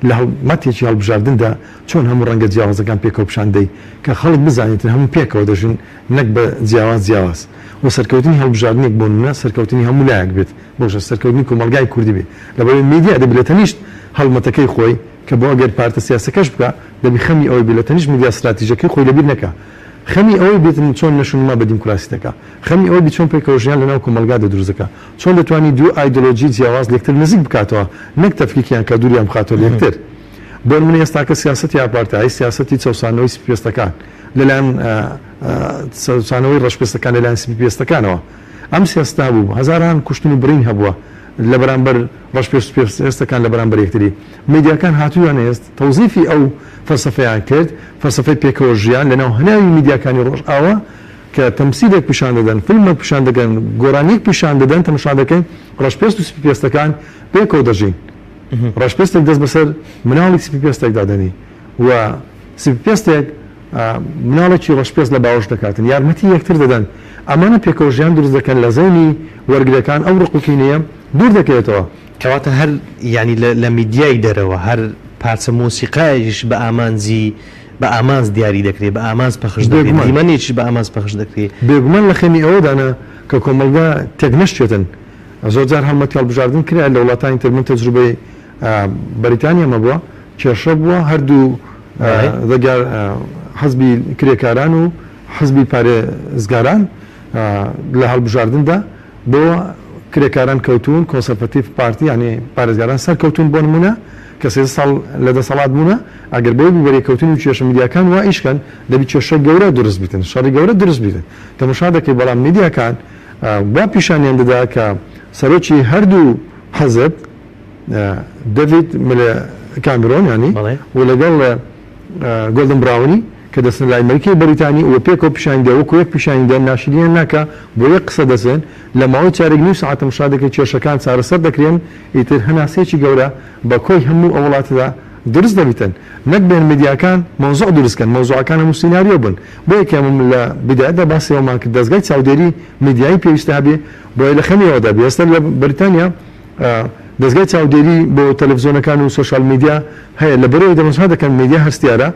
لە هەڵمەتێکی هەڵبژاردندا چۆن هەموو ڕەنگە جیاوازەکان پێکەوە پیشان دەی کە خەڵک بزانێتن هەموو پێکەوە دەژین نەک بە جیاواز جیاواز و سەرکەوتنی هەڵبژاردنێک بۆ نمونە سەرکەوتنی هەموو لایەک بێت بۆشە سەرکەوتنی کۆمەڵگای کوردی بێ لەبەرئەوەی میدیا دەبی لە تەنیشت هەڵمەتەکەی خۆی کە بۆ ئەگەر پارتە سیاسەکەش بکا دەبی خەمی ئەوەی بێ لە تەنیشت میدیا ستراتیژەکەی خۆی لەبیر نەکا خەمی ئەوەی بێتن چۆن نەشونما بە دیموکراسی دەکا خەمی ئەوەی بی چۆن پێکەوە ژیان لەناو کۆمەڵگادا دروست دەکا چۆن دەتوانی دوو ئایدۆلۆژی جیاواز لێکتر نزیک بکاتەوە نەک تەفکیکیان کا دووریان بخاتەوە لێکتر بۆ نمونە ئێستاکە سیاسەتی ئاپارتاید سیاسەتی چەوسانەوەی سپیپێستەکان لەلایەن چەوسانەوەی ڕەشپێستەکان لەلایەن سپیپێستەکانەوە ئەم سیاسەتە هەبوو هەزاران کوشتن و بڕین هەبووە لە بەرامبەر ڕەشپێست و پێستەکان لە بەرامبەر یەکتری میدیاکان هاتوویانە ئێست تەوزیفی ئەو فەلسەفەیان کرد فەلسەفەی پێکەوە ژیان لەناو هەناوی میدیاکانی ڕۆژئاوا کە تەمسیلێک پیشان دەدەن فیلمێک پیشان دەکەن گۆرانیەک پیشان دەدەن تەمەشا دەکەین ڕەشپێست و سپیپێستەکان پێکەوە دەژین ڕەشپێستێک دەست بەسەر مناڵی سپیپێستێکدا دەنی و سپیپێستێک مناڵێکی ڕەشپێست لە باوەش دەکاتن یارمەتی یەکتر دەدەن ئەمانە پێکەوە ژیان دروست دەکەن لە زەینی وەرگرەکان ئەو ڕق و کینەیە دوور دەکەوێتەوە. کەواتە هەر یانی لە میدیای دەرەوە هەر پارچە مۆسیقایەکیش بە ئامانجی بە ئامانج دیاری دەکرێ بە ئامانج پەخش دەکرێ بێگومان. دیمەنێکیش بە ئامانج پەخش دەکرێ. بێگومان لە خەمی ئەوەدانە کە کۆمەڵگا تێکنەشکێتن. زۆرجار هەڵمەتی هەڵبژاردن کرا لە وڵاتانی تر من تەجروبەی بەریتانیام هەبووە کێشە بووە هەردوو حزبی کرێکاران و حزبی پارێزگاران لە هەڵبژاردندا بۆ کرێکاران کەوتوون Conservative Party یانی پارێزگاران سەرکەوتوون بۆ نموونە کە 13 ساڵ لە دەسەڵات بوونە ئەگەر بۆی بوو بەرێکەوتن و کێشە میدیاکان وا ئیشکەن دەبی کێشە گەورە دروست بیتن شەڕی گەورە دروست بیتن تەمەشا دەکەی بەڵام میدیاکان وا پیشانیان دەدا کە سەرۆکی هەردوو حزب دەڤید ملێ کامیرۆن یانی و لەگەڵ گۆلدن براونی کە دەچنە لای مەلیکەی بەریتانی و پێکەوە پیشانی دە وەکو یەک پیشانی دەن ناشرینیان ناکا بۆ یەک قسە دەچن لە ماوەی چارێک نیو سەعات تەمەشا دەکەی کێشەکان چارەسەر دەکرێن ئیتر هەناسەیەکی گەورە بە کۆی هەموو ئەو وڵاتەدا دروست دەبیتن نەک بێن میدیاکان مەوزوع دروست کەن مەوزوعەکان هەموو سیناریۆ بن بۆیە کە ئێمە لە بیدایەتدا باسی ئەوەمان کرد دەزگای چاودێری میدیایی پێویستە هەبێ بۆیە لە خەمی ئەوەدا بێ ئێستا لە بەریتانیا دەزگای چاودێری بۆ تەلەفزیۆنەکان و social media هەیە لە بەرەوەی دەمەشا دەکەن میدیا هەستیارە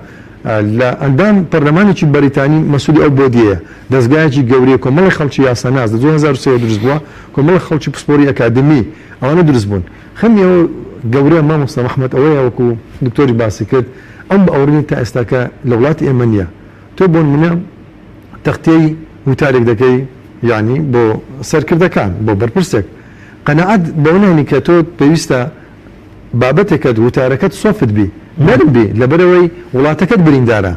لە ئەندام پەرلەمانێکی بەریتانی مەسولی ئەو body یەیە دەزگایەکی گەورەیە کۆمەڵی خەڵکی یاساناس لە 2003 دروست بووە کۆمەڵی خەڵکی پسپۆری ئەکادمی ئەوانە دروست بوون خەمی ئەو گەورە مامۆستا محمد ئەوەیە وەکو دکتۆری باسی کرد ئەم باوەڕینی تا ئێستاکە لە وڵاتی ئێمە نییە تۆ بۆ نمونە تەختیەی وتارێک دەکەی یانی بۆ سەرکردەکان بۆ بەرپرسێک قەناعەت بەوە نانی کە تۆ پێویستە بابەتێکت وتارەکەت soft بی نەرم بی لەبەرئەوەی وڵاتەکەت بریندارە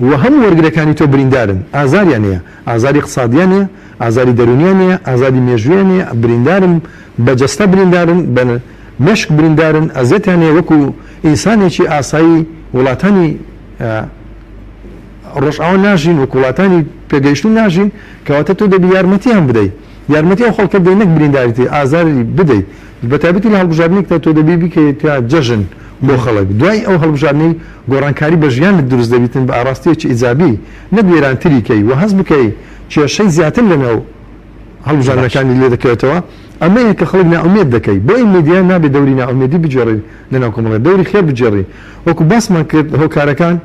و هەموو وەرگرەکانی تۆ بریندارن ئازاریان هەیە ئازاری اقتصادیان هەیە ئازاری دەرونیان هەیە ئازاری مێژویان هەیە بریندارن بە جەستە بریندارن بە مێشک بریندارن ئەزیەتیان هەیە وەکو ئینسانێکی ئاسایی وڵاتانی ڕۆژئاوا ناژین وەک وڵاتانی پێگەیشتوو ناژین کەواتە تۆ دەبی یارمەتیان بدەی یارمەتی ئەو خەڵکە بدەی نەک برینداریتی ئازاری بدەی بەتایبەتی لە هەڵبژاردنێکدا تۆ دەبی بیکەیتە جەژن بۆ خەڵک دوای ئەو هەڵبژاردنەی گۆڕانکاری بە ژیانت دروست دەبیتن بە ئاڕاستەیەکی ئیجابی نەک وێرانتری کەی و هەست بکەی کێشەی زیاتر لەناو هەڵبژاردنەکانی لێ دەکەوێتەوە ئەمەیە کە خەڵک نائومێد دەکەی بۆیە میدیا نابێ دەوری نائومێدی بگێڕی لەناو کۆمەڵگا دەوری خێر بگێڕی وەکو باسمان کرد هۆکارەکان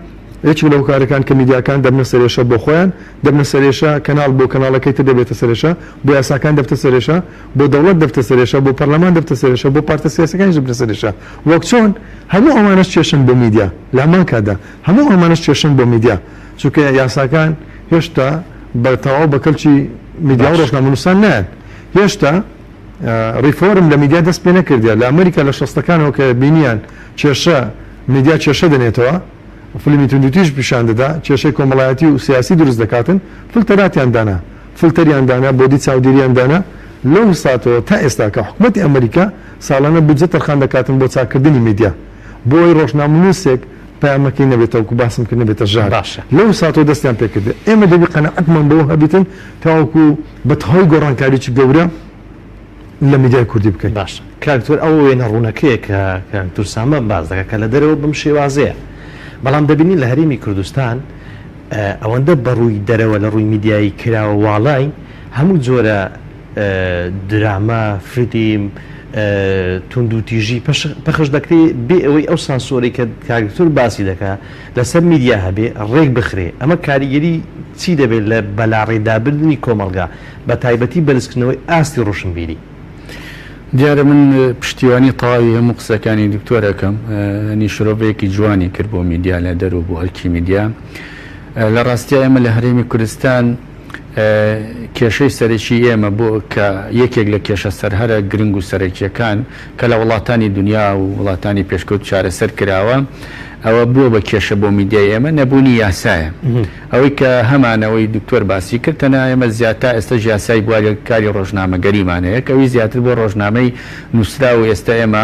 یەکێک لە هۆکارەکان کە میدیاکان دەبنە سەرێشە بۆ خۆیان دەبنە سەرێشە کەناڵ بۆ کەناڵەکەی تر دەبێتە سەرێشە بۆ یاساکان دەبتە سەرێشە بۆ دەوڵەت دەبتە سەرێشە بۆ پەرلەمان دەبتە سەرێشە بۆ پارتە سیاسەکانیش دەبنە سەرێشە وەک چۆن هەموو ئەوانەش کێشەن بۆ میدیا لە هەمان کاتدا هەموو ئەمانەش کێشەن بۆ میدیا چونکە یاساکان هێشتا بە تەواو بە کەلکی میدیا و ڕۆژنامەنووسان نایەن هێشتا ڕیفۆرم لە میدیا دەست پێ نەکردە لە ئەمریکا لە شەستەکانەوە کە بینیان کێشە میدیا کێشە دەنێتەوە فیلمی توندوتیژ پیشان دەدا کێشەی کۆمەڵایەتی و سیاسی دروست دەکاتن فلتەراتیان دانا فلتەریان دانا body چاودێریان دانا لەو ساتەوە تا ئێستا کە حکومەتی ئەمریکا ساڵانە بودجە تەرخان دەکاتن بۆ چاککردنی میدیا بۆ ئەوەی ڕۆژنامەنووسێک پەیامەکەی نەبێتە وەکو باسم کرد نەبێتە ژار باشە. لەو ساتەوە دەستیان پێکردە ئێمە دەبی قەناعەتمان بەوە هەبیتن تاوەکو بە تەواوی گۆڕانکاریی گەورە لە میدیای کوردی بکەین. باشە کاک دکتۆر ئەوە وێنە ڕوونەکەیە کە کاک دکتۆر سامان باس دەکات کە لە دەرەوە بەم شێوازەیە بەڵام دەبینین لە هەرێمی کوردستان ئەوەندە بە ڕووی دەرەوە لە ڕووی میدیایی کراوە واڵاین هەموو جۆرە دراما، فیلم، توندوتیژی پەخش دەکرێ بێ ئەوەی ئەو سانسۆرەی کە کاک دکتۆر باسی دەکا لەسەر میدیا هەبێ ڕێک بخرێ ئەمە کاریگەری چی دەبێت لە بەلاڕێدابردنی کۆمەڵگا بە تایبەتی بەرزکردنەوەی ئاستی ڕۆشنبیری؟ دیارە من پشتیوانی تەواوی هەموو قسەکانی دکتۆر ئەکەم ینی شرۆڤەیەکی جوانی کرد بۆ میدیا لە دەر و بۆ ئەرکی میدیا لە ڕاستیا ئێمە لە هەرێمی کوردستان کێشەی سەرەکی ئێمە بۆ کە یەکێک لە کێشە سەرهەرە گرنگ و سەرەکیەکان کە لە وڵاتانی دنیا و وڵاتانی پێشکەوت چارەسەر کراوە ئەوە بووە بە کێشە بۆ میدیای ئێمە نەبوونی یاسایە ئەوەی کە هەمانە ئەوەی دکتۆر باسی کرد تەنها ئێمە زیاد تا ئێستەش یاسای بواری کاری ڕۆژنامەگەریمان هەیە کە ئەوی زیاتر بۆ ڕۆژنامەی نووسراو و ئێستا ئێمە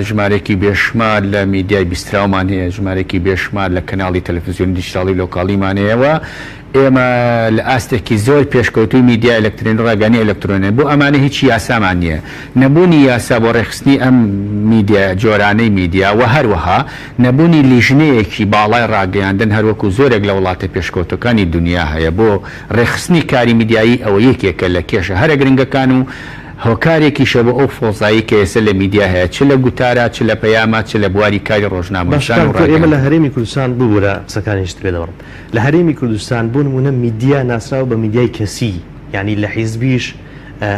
ژمارێکی بێشمار لە میدیای بیستراومان هەیە ژمارێکی بێشمار لە کەناڵی تەلەفزیۆنی دیجیتاڵی لۆکاڵیمان هەیە و ئێمە لە ئاستێکی زۆر پێشکەوتووی میدیای ئەلکترۆنی و ڕاگەیاندنی ئەلکترۆنین، بۆ ئەمانە هیچ یاسامان نییە. نەبوونی یاسا بۆ ڕێکخستنی ئەم میدیا جۆرانەی میدیا و هەروەها نەبوونی لیژنەیەکی باڵای ڕاگەیاندن هەروەکو زۆرێک لە وڵاتە پێشکەوتووەکانی دونیا هەیە بۆ ڕێکخستنی کاری میدیایی ئەوە یەکێکە لە کێشە هەرە گرنگەکان و هۆکارێکیشە بۆ ئەو فەوزایەی کە ئێستا لە میدیا هەیە چ لە گوتارا چ لە پەیاما چ لە بواری کاری باشە ڕۆژنامەنووسان کاک و دکتۆر ئێمە لە ڕاگەیاندن. هەرێمی کوردستان ببورە قسەکانیشت پێ دەبڕم لە هەرێمی کوردستان بۆ نموونە میدیا ناسراوە بە میدیای کەسی یانی لە حیزبیش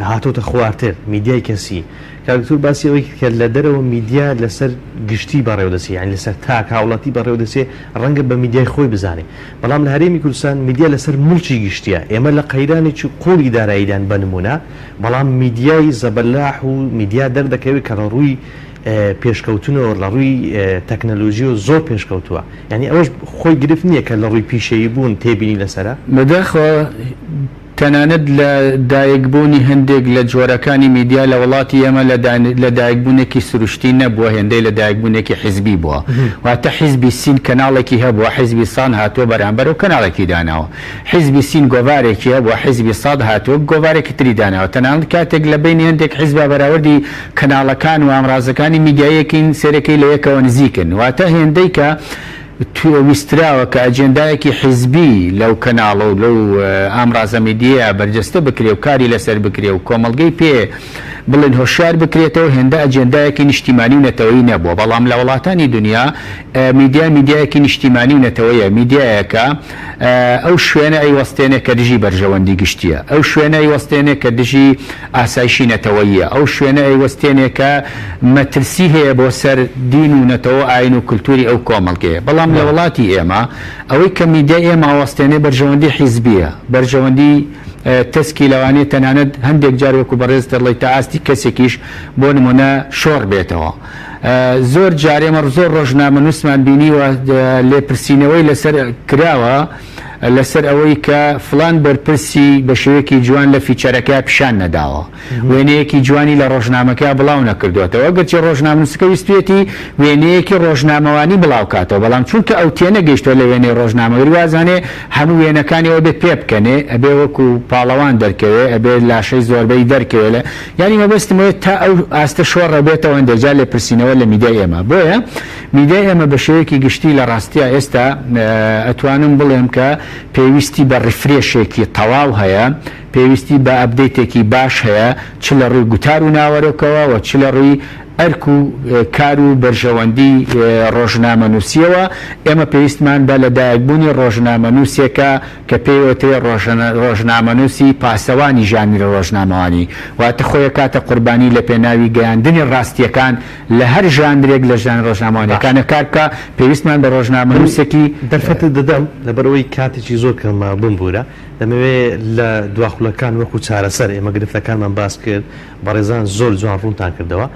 هاتۆتە خوارتر میدیای کەسی کاک دکتۆر باسی ئەوەی کرد کە لە دەرەوە میدیا لەسەر گشتی بەڕێوە دەچێ یانی لەسەر تاک هاوڵاتی بەڕێوە دەچێ ڕەنگە بە میدیای خۆی بزانێ بەڵام لە هەرێمی کوردستان میدیا لەسەر موڵکی گشتیە ئێمە لە قەیرانێکی قوڵی داراییدان بە نموونە بەڵام میدیای زەبەلاح و میدیا دەردەکەوێت کە لە ڕووی پێشکەوتنەوە لە ڕووی تەکنەلۆژیەوە زۆر پێشکەوتووە یانی ئەوەش خۆی گرفت نییە کە لە ڕووی پیشەیی بوون تێبینی لەسەرە؟ بەداخەوە تەنانەت لە دایکبوونی هەندێک لە جۆرەکانی میدیا لە وڵاتی ئێمە لە دایکبوونێکی سروشتی نەبووە هێندەی لە دایکبوونێکی حیزبی بووە. واتە حیزبی سین کەناڵێکی هەبووە، حیزبی سان هاتووە بەرامبەر ئەو کەناڵێکی داناوە. حیزبی سین گۆڤارێکی هەبووە، حیزبی ساد هاتووە گۆڤارێکی تری داناوە. تەنانەت کاتێک لە بەینی هەندێک حیزبا بەراوردی کەناڵەکان و ئامرازەکانی میدیاییەکین سەیرەکەی لە یەکەوە نزیکن. واتە هێندەی کە ویستراوە کە ئەجێندایەکی حیزبی لەو کەناڵە و لەو ئامرازە میدییەیا بەرجەستە بکرێ و کاری لەسەر بکرێ و کۆمەڵگەی پێ بڵێن هۆشیار بکرێتەوە هێندە ئەجێندایەکی نیشتیمانی و نەتەوەیی نەبووە بەڵام لە وڵاتانی دونیا میدیا میدیایەکی نیشتیمانی و نەتەوەیە میدیایەکە ئەو شوێنە ئەیوەستێنێ کە دژی بەرژەوەندی گشتیە ئەو شوێنە ئەیوەستێنێ کە دژی ئاسایشی نەتەوەییە، ئەو شوێنە ئەیوەستێنێ کە مەترسی هەیە بۆ سەر دین و نەتەوە و ئاین و کلتوری ئەو کۆمەڵگەیە. بەڵام لە وڵاتی ئێمە ئەوەی کە میدیای ئێمە ئەوەستێنێ بەرژەوەندی حیزبییە، بەرژەوەندی تەسکی لەوانەیە تەنانەت هەندێک جار وەکو بەڕێزت دەڵێی تا ئاستی کەسێکیش بۆ نمونە شۆڕ بێتەوە. زۆر جار ئێمە زۆر ڕۆژنامەنووسمان بینیوە لێپرسینەوەی لەسەر کراوە، لەسەر ئەوەی کە فڵان بەرپرسی بە شێوەیەکی جوان لە feature ەکەیا پیشان نەداوە، وێنەیەکی جوانی لە ڕۆژنامەکەیا بڵاو نەکردووەتەوە، گەرچی ڕۆژنامەنووسەکە ویستویەتی وێنەیەکی ڕۆژنامەوانی بڵاو کاتەوە، بەڵام چونکە ئەو تێنەگەیشتووە لە وێنەی ڕۆژنامەگەری وازانێ هەموو وێنەکانی ئەو ئەبێ پێبکەنێ، ئەبێ وەکو پاڵەوان دەرکەوێ، ئەبێ لاشەی زۆربەی دەرکەوێ لە یانی مەبەستم ئەوەیە تا ئەو ئاستە شۆڕ ئەبێتەوە هەندێک جار لێپرسینەوە لە میدیای ئێمە بۆیە میدیای ئێمە بە شێوەیەکی گشتی لە ڕاستیا ئێستا ئەتوانم بڵێم کە پێویستی بە refresh ێکی تەواو هەیە، پێویستی بە update ێکی باش هەیە چ لە ڕووی گوتار و ناوەرۆکەوە و چ لە ڕووی ئەرک و کار و بەرژەوەندی ڕۆژنامەنووسییەوە، ئێمە پێویستمان بە لەدایکبوونی ڕۆژنامەنووسێکە کە پێی وترێ ڕۆژنامەنووسی پاسەوانی ژانری ڕۆژنامەوانی، واتە خۆی ئەکاتە قوربانی لە پێناوی گەیاندنی ڕاستییەکان لە هەر ژانرێک لە ژانرە ڕۆژنامەوانیەکانە باشە. کار بکا، پێویستمان بە من ڕۆژنامەنووسێکی. دەرفەتت دەدەم لەبەرئەوەی کاتێکی زۆر کەم ماوە بمبورە، دەمەوێ لە دوا خولەکان وەکو چارەسەر ئێمە گرفتەکانمان باس کرد، بەڕێزان زۆر جوان ڕوونتان کردەوە،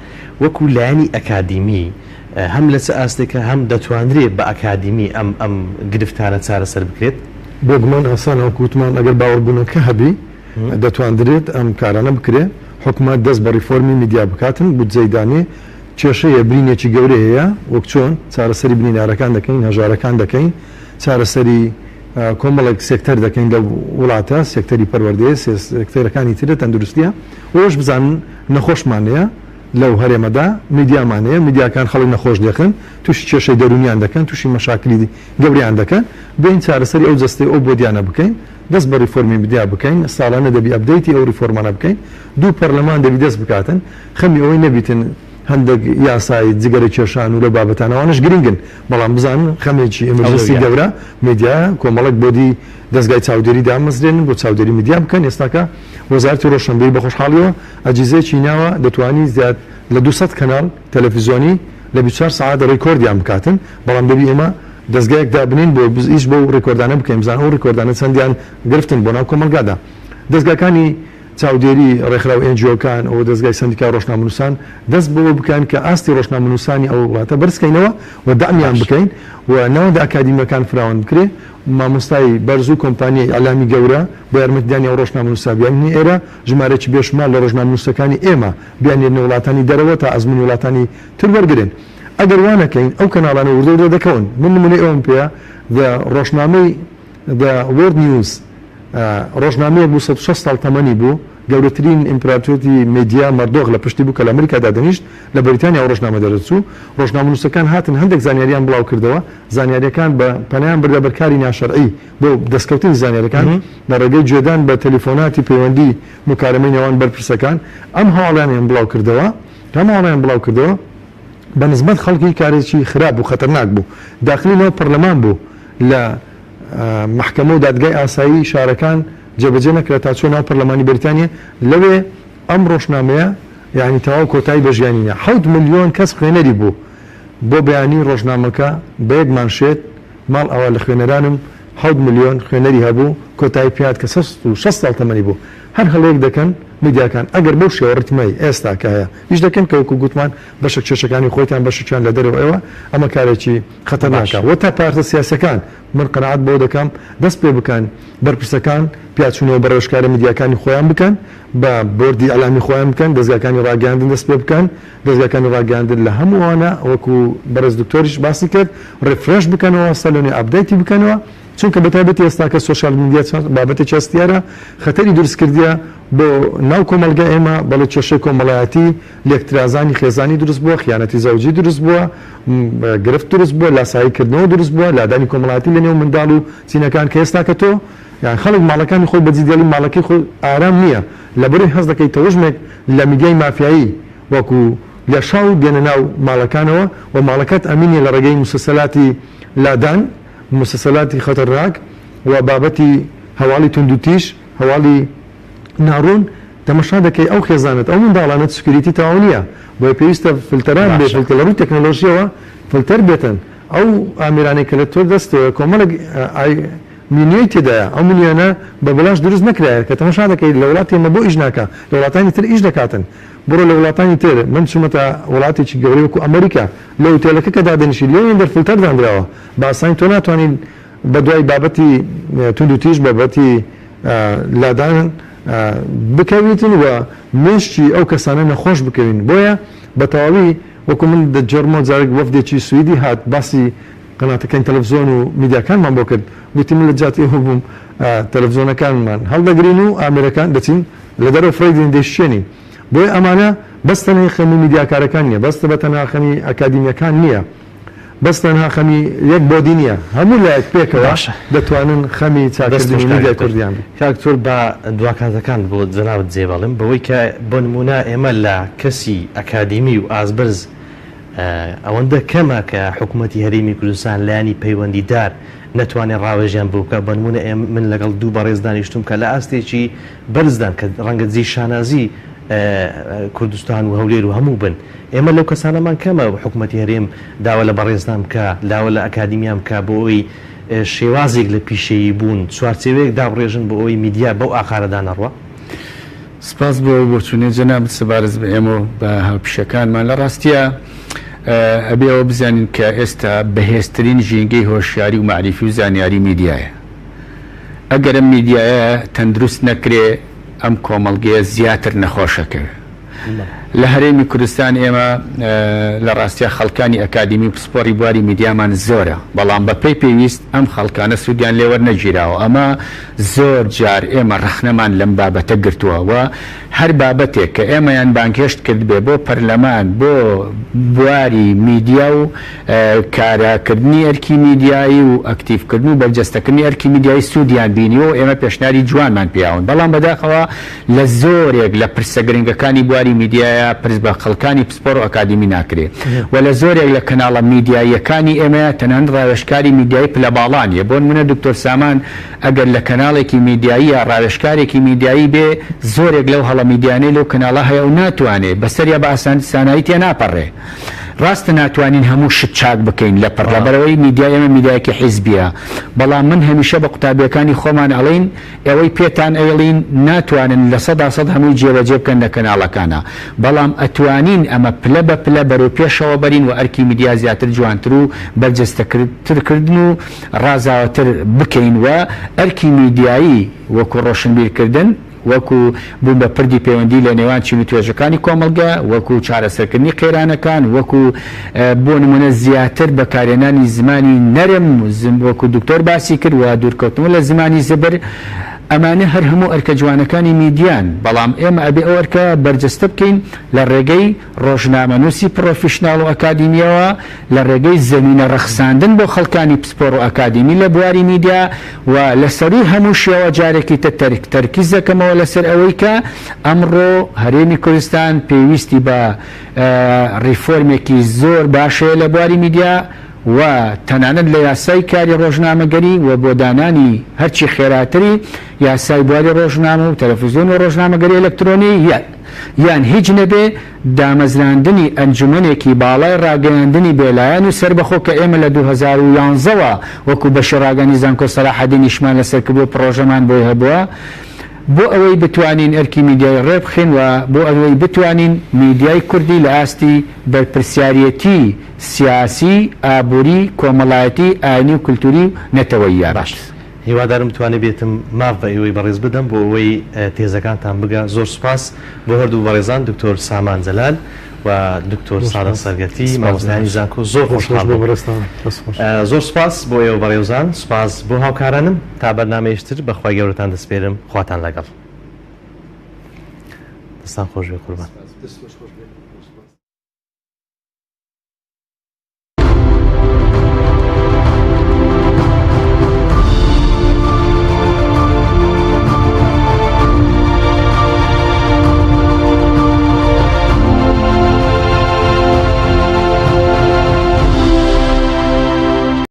وەکو لایەنی ئەکادیمی هەم لە چ ئاستێکە هەم دەتوانرێ بە ئەکادیمی ئەم ئەم گرفتانە چارەسەر بکرێت؟ بێگومان ئاسانە وەکو وتمان ئەگەر باوەڕبوونەکە هەبی دەتواندرێت ئەم کارانە بکرێ، حکومەت دەست بە ڕیفۆرمی میدیا بکاتن، بودجەی دانێ، کێشەیە برینێکی گەورەی هەیە، وەک چۆن چارەسەری بنینارەکان دەکەین، هەژارەکان دەکەین، چارەسەری کۆمەڵێک سێکتەر دەکەین لەو وڵاتە، سێکتەری پەروەردەیە، سێکتەرەکانی ترە، تەندروستیە، وەش بزانن نەخۆشمان هەیە لەو هەرێمەدا، میدیامان هەیە، میدیاکان خەڵک نەخۆش دێخن، توشی کێشەی دەرونیان دەکەن، توشی مەشاکلی گەورەیان دەکەن، بێین چارەسەری ئەو جەستەی ئەو بۆدیانە بکەین. دەست بە ڕیفۆرمی میدیا بکەین، ساڵانە دەبی update ی ئەو ڕیفۆرمانە بکەین، دوو پەرلەمان دەبی دەست بکاتن، خەمی ئەوەی نەبیتن هەندێک یاسای جگەرە کێشان و لەو بابەتانە ئەوانەش گرنگن، بەڵام بزانن خەمێکی emergency گەورە میدیایە، کۆمەڵێک body دەزگای چاودێری دامەزرێنن بۆ چاودێری میدیا بکەن، ئێستاکە وەزارەتی ڕۆشنبیری بە خۆشحاڵیەوە ئەجیزەیەکی ناوە دەتوانی زیاد لە 200 کەناڵ تەلەفیزۆنی لە 24 سەعات record یان بکاتن، بەڵام دەبی ئێمە دەزگایەک دابنێین بۆ ئیش بەو record انە بکەین بزانین ئەو record انە چەندیان گرفتن بۆ ناو کۆمەڵگادا. دەزگاکانی چاودێری ڕێکخراو NGO کان و دەزگای سەندیکای ڕۆژنامەنووسان دەست بەوە بکەن کە ئاستی ڕۆژنامەنووسانی ئەو وڵاتە بەرز کەینەوە و دەعمیان بکەین و ناوەندە ئەکادیمیەکان فراوان بکرێ مامۆستای بەرز و کۆمپانیای ئیعلامی گەورە بۆ یارمەتیدانی ئەو ڕۆژنامەنووسە بیاننە ئێرە ژمارەیەکی بێشومار لە ڕۆژنامەنووسەکانی ئێمە بیاننێرنە وڵاتانی دەرەوە تا ئەزموونی وڵاتانی تر وەرگرن. ئەگەر وا نەکەین ئەو کەناڵانە وردە وردە دەکەون. من نمونەی ئەوەم پێیە The ڕۆژنامەی The World News ڕۆژنامەیەک بوو 160 ساڵ تەمەنی بوو، گەورەترین ئیمپراتۆریەتی میدیا مەردۆخ لە پشتی بوو کە لە ئەمریکا دادەنیشت، لە بەریتانیا ئەو ڕۆژنامە دەرەچوو. ڕۆژنامەنووسەکان هاتن هەندێک زانیاریان بڵاو کردەوە، زانیارییەکان بە پەنایان بردە بەر کاری ناشەرعی بۆ دەستکەوتنی زانیارییەکان لە ڕێگەی گوێدان بە تەلیفۆناتی پەیوەندی موکالەمەی نێوان بەرپرسەکان ئەم هەواڵانەیان بڵاو کردەوە. ئەم هەواڵەیان بڵاو کردەوە بە نسبەت خەڵکی کارێکی خراپ و خەتەرناک بوو داخلی ناو پەرلەمان بوو لە مەحکەمە و دادگای ئاسایی شارەکان جێبەجێ نەکرا تا چوە ناو پەرلەمانی بەریتانیا لەوێ ئەم ڕۆژنامەیە یانی تەواو کۆتایی بە ژیانی نا 7 ملیۆن کەس خوێنەری بوو بۆ بەیانی ڕۆژنامەکە بە یەک مانشێت ماڵ ئاوا لە خوێنەرانم 7 ملیۆن خوێنەری هەبوو کۆتایی پێهات کە 66 ساڵ تەمەنی بوو هەر هەڵەیەک دەکەن میدیاکان ئەگەر بەو شێوە ڕیتمەی ئێستا کە هەیە ئیش دەکەن کە وەکو گوتمان بەشێک کێشەکانی خۆیتان بەشێکیان لە دەرەوە ئێوە ئەمە کارێکی خەتەرناکە باشە. وە تا پارتە سیاسیەکان من قەناعەت بەوە دەکەم دەست پێ بکەن بەرپرسەکان پیاچونەوە بە ڕێوشکارە میدیاکانی خۆیان بکەن بە بۆردی ئیعلامی خۆیان بکەن دەزگاکانی ڕاگەیاندن دەست پێ بکەن دەزگاکانی ڕاگەیاندن لە هەموو ئەوانە وەکو بەڕێز دکتۆریش باسی کرد refresh بکەنەوە سەلۆنی update ی بکەنەوە چونکە بەتایبەتی ئێستاکە social media چەند بابەتێکی هەستیارە خەتەری دروست کردیە بۆ ناو کۆمەڵگای ئێمە، بەڵێ کێشەی کۆمەڵایەتی، لێکترازانی خێزانی دروست بووە، خیانەتی زەوجی دروست بووە، گرفت دروست بووە، لاسایی کردنەوە دروست بووە، لادانی کۆمەڵایەتی لە نێو منداڵ و چینەکان کە ئێستاکە تۆ یان خەڵک ماڵەکانی خۆی بەجی دێڵی ماڵەکەی خۆی ئارام نییە لەبەرەی هەست دەکەی تەوژمێک لە میدیای مافیایی وەکو لێشاو دێنە ناو ماڵەکانەوە و ماڵەکەت ئەمین نییە لە ڕێگەی موسەسەلاتی لادان موسەسەلاتی خەتەرناک و بابەتی هەواڵی توندوتیژ، هەواڵی ناڕوون، تەمەشا دەکەی ئەو خێزانەت، ئەو منداڵانەت security تەواو نییە، بۆیە پێویستە فلتەران بێ باشە. فلتەر لە ڕووی تەکنەلۆژییەوە فلتەر بێتن، ئەو ئامێرانەی کە لە تۆ دەستەوەیە کۆمەڵێک ئای مینیۆی تێدایە، ئەو مینیۆیانە بە بەلاش دروست نەکرایە، کە تەمەشا دەکەی لە وڵاتی ئێمە بۆ ئیش ناکا، لە وڵاتانی تر ئیش دەکاتن، بڕۆ لە وڵاتانی تر، من چوومەتە وڵاتێکی گەورەی وەکو ئەمەریکا، لە ئوتێلەکە کە دادەنیشی لێ دەر فلتەر دانراوە بە ئاسانی تۆ ناتوانی بە دوای بابەتی توندوتیژ بابەتی لادان بکەویتن و مێشکی ئەو کەسانە نەخۆش بکەوین بۆیە بە تەواوی وەکو من دەگێڕمەوە جارێک وەفدێکی سویدی هات باسی قەناتەکانی تەلەفزیۆن و میدیاکانمان بۆ کرد گوتی من لە جیاتی ئەوە بووم تەلەفزیۆنەکانمان هەڵدەگرین و ئامێرەکان دەچین لە دەرەوە فڕێی دەین دەیشکێنین بۆیە ئەمانە بەس تەنها خەمی میدیاکارەکان نییە، بەس بە تەنها خەمی ئەکادیمییەکان نییە، بەس تەنها خەمی یەک body نییە، هەموو لایەک پێکەوە باشە دەتوانن خەمی دەست چاککردنی خۆش کاک میدیای دکتۆر. کوردیان بن. کاک دکتۆر با دواکاتەکان بۆ جەنابت جێ بێڵم بەوەی کە بۆ نموونە ئێمە لە کەسی ئەکادیمی و ئاستبەرز ئەوەندە کەمە کە حکوومەتی هەرێمی کوردستان لایەنی پەیوەندیدار نەتوانێت ڕاوێژیان بۆ بکات بۆ نموونە ئێم من لەگەڵ دوو بەڕێز دانیشتووم کە لە ئاستێکی بەرزدان کە ڕەنگە جێی شانازی کوردستان و هەولێر و هەموو بن ئێمە لەو کەسانەمان کەمە حکومەتی هەرێم داوا لە بەڕێزتان بکا داوا لە ئەکادیمیان بکا بۆ ئەوەی شێوازێک لە پیشەیی بوون چوارچێوەیەک دابڕێژن بۆ ئەوەی میدیا بەو ئاقارەدا نەڕوا. سپاس بۆ ئەو بۆچوونەی جەنابت سەبارەت بە ئێمە و بە هاوپیشەکانمان. لە ڕاستیا ئەبێ ئەوە بزانین کە ئێستا بەهێزترین ژینگەی هۆشیاری و مەعریفی و زانیاری میدیایە. ئەگەر ئەم میدیایە تەندروست نەکرێ ئەم کۆمەڵگەیە زیاتر نەخۆش ئەکەوێ. لە هەرێمی کوردستان ئێمە لە ڕاستیا خەڵکانی ئەکادیمی و پسپۆڕی بواری میدیامان زۆرە، بەڵام بە پێی پێویست ئەم خەڵکانە سوودیان لێ وەرنەگیراوە، ئەمە زۆر جار ئێمە ڕەخنەمان لەم بابەتە گرتووە و هەر بابەتێک کە ئێمەیان بانگهێشت کردبێ بۆ پەرلەمان بۆ بواری میدیا و کاراکردنی ئەرکی میدیایی و ئەکتیڤکردن و بەرجەستەکردنی ئەرکی میدیایی سوودیان بینیوە و ئێمە پێشنیاری جوانمان پێیاون بەڵام بەداخەوە لە زۆرێک لە پرسە گرنگەکانی بواری میدیایا پرس بە خەڵکانی پسپۆڕ و ئەکادیمی ناکرێ و لە زۆرێک لە کەناڵە میدیاییەکانی ئێمەیا تەنانەت ڕاوێژکاری میدیایی پلە باڵا نیە بۆنمونە دکتۆر سامان ئەگەر لە کەناڵێکی میدیاییا ڕاوێژکارێکی میدیایی بێ زۆرێک لەو هەڵە میدیانەی لەو کەناڵە هەیە ئەو ناتوانێ بەسەریا بە ئاسانی سانایی تێناپەڕێ. ڕاستە ناتوانین هەموو شت چاک بکەین لە پڕ لەبەرئەوەی میدیای ئێمە میدیایەکی حیزبیە بەڵام من هەمیشە بە قوتابیەکانی خۆمان ئەڵێین ئەوەی پێتان ئەیڵین ناتوانن 100% هەمووی جێبەجێ بکەن لە کەناڵەکانا بەڵام ئەتوانین ئەمە پلە بە پلە بەرەو پێشەوە بەرین وە ئەرکی میدیا زیاتر جوانتر و بەرجەستەتر کردن و ڕازاوەتر بکەین وە ئەرکی میدیایی وەکو ڕۆشنبیر کردن وەکو بوون بە پردی پەیوەندی لە نێوان چین و توێژەکانی کۆمەڵگە، وەکو چارەسەرکردنی قەیرانەکان، وەکو بۆ نموونە زیاتر بەکارهێنانی زمانی نەرم وەکو دکتۆر باسی کرد و دوورکەوتنەوە لە زمانی زبر، ئەمانە هەر هەموو ئەرکە جوانەکانی میدیان، بەڵام ئێمە ئەبێ ئەو ئەرکە بەرجەستە بکەین لە ڕێگەی ڕۆژنامەنووسی پڕۆفیشناڵ و ئەکادیمییەوە، لە ڕێگەی زەمینە ڕەخساندن بۆ خەڵکانی پسپۆڕ و ئەکادیمی لە بواری میدیا و لە سەرووی هەمووشیەوە جارێکی تر تەرکیز دەکەمەوە لەسەر ئەوەی کە ئەمڕۆ هەرێمی کوردستان پێویستی بە ڕیفۆرمێکی زۆر باش هەیە لە بواری میدیا و تەنانەت لە یاسای کاری ڕۆژنامەگەری و بۆ دانانی هەرچی خێراتری یاسای بواری ڕۆژنامە و تەلەفزیۆن و ڕۆژنامەگەری ئەلەکترۆنی یان هیچ نەبێ دامەزراندنی ئەنجومەنێکی باڵای ڕاگەیاندنی بێلایەن و سەربەخۆ کە ئێمە لە 2011 وە وەکو بەشی ڕاگەیاندنی زانکۆی سەلاحەدین ئیشمان لەسەر کردووە پڕۆژەمان بۆی هەبووە بۆ ئەوەی بتوانین ئەرکی میدیایی ڕێبخەین و بۆ ئەوەی بتوانین میدیای کوردی لە ئاستی بەرپرسیاریەتی سیاسی، ئابووری، کۆمەڵایەتی، ئاینی و کلتوری و نەتەوەییا بێت. هیوادارم توانیبێتم ماف بە ئێوەی بەڕێز بدەم بۆ ئەوەی تێزەکانتان بگا. زۆر سوپاس بۆ هەردوو بەڕێزان دکتۆر سامان جەلال و دکتۆر سادق سەرگەتی مامۆستایانی زانکۆ. زۆر خۆشحاڵ بووم. زۆر سوپاس بۆ ئێوە بەڕێوزان. سوپاس بۆ هاوکارانم. تا بەرنامەیەکی تر بە خوای گەورەتان دەسپێرم. خواتان لەگەڵ. دەستان خۆش بێ قوربان. دەست خۆش بێ.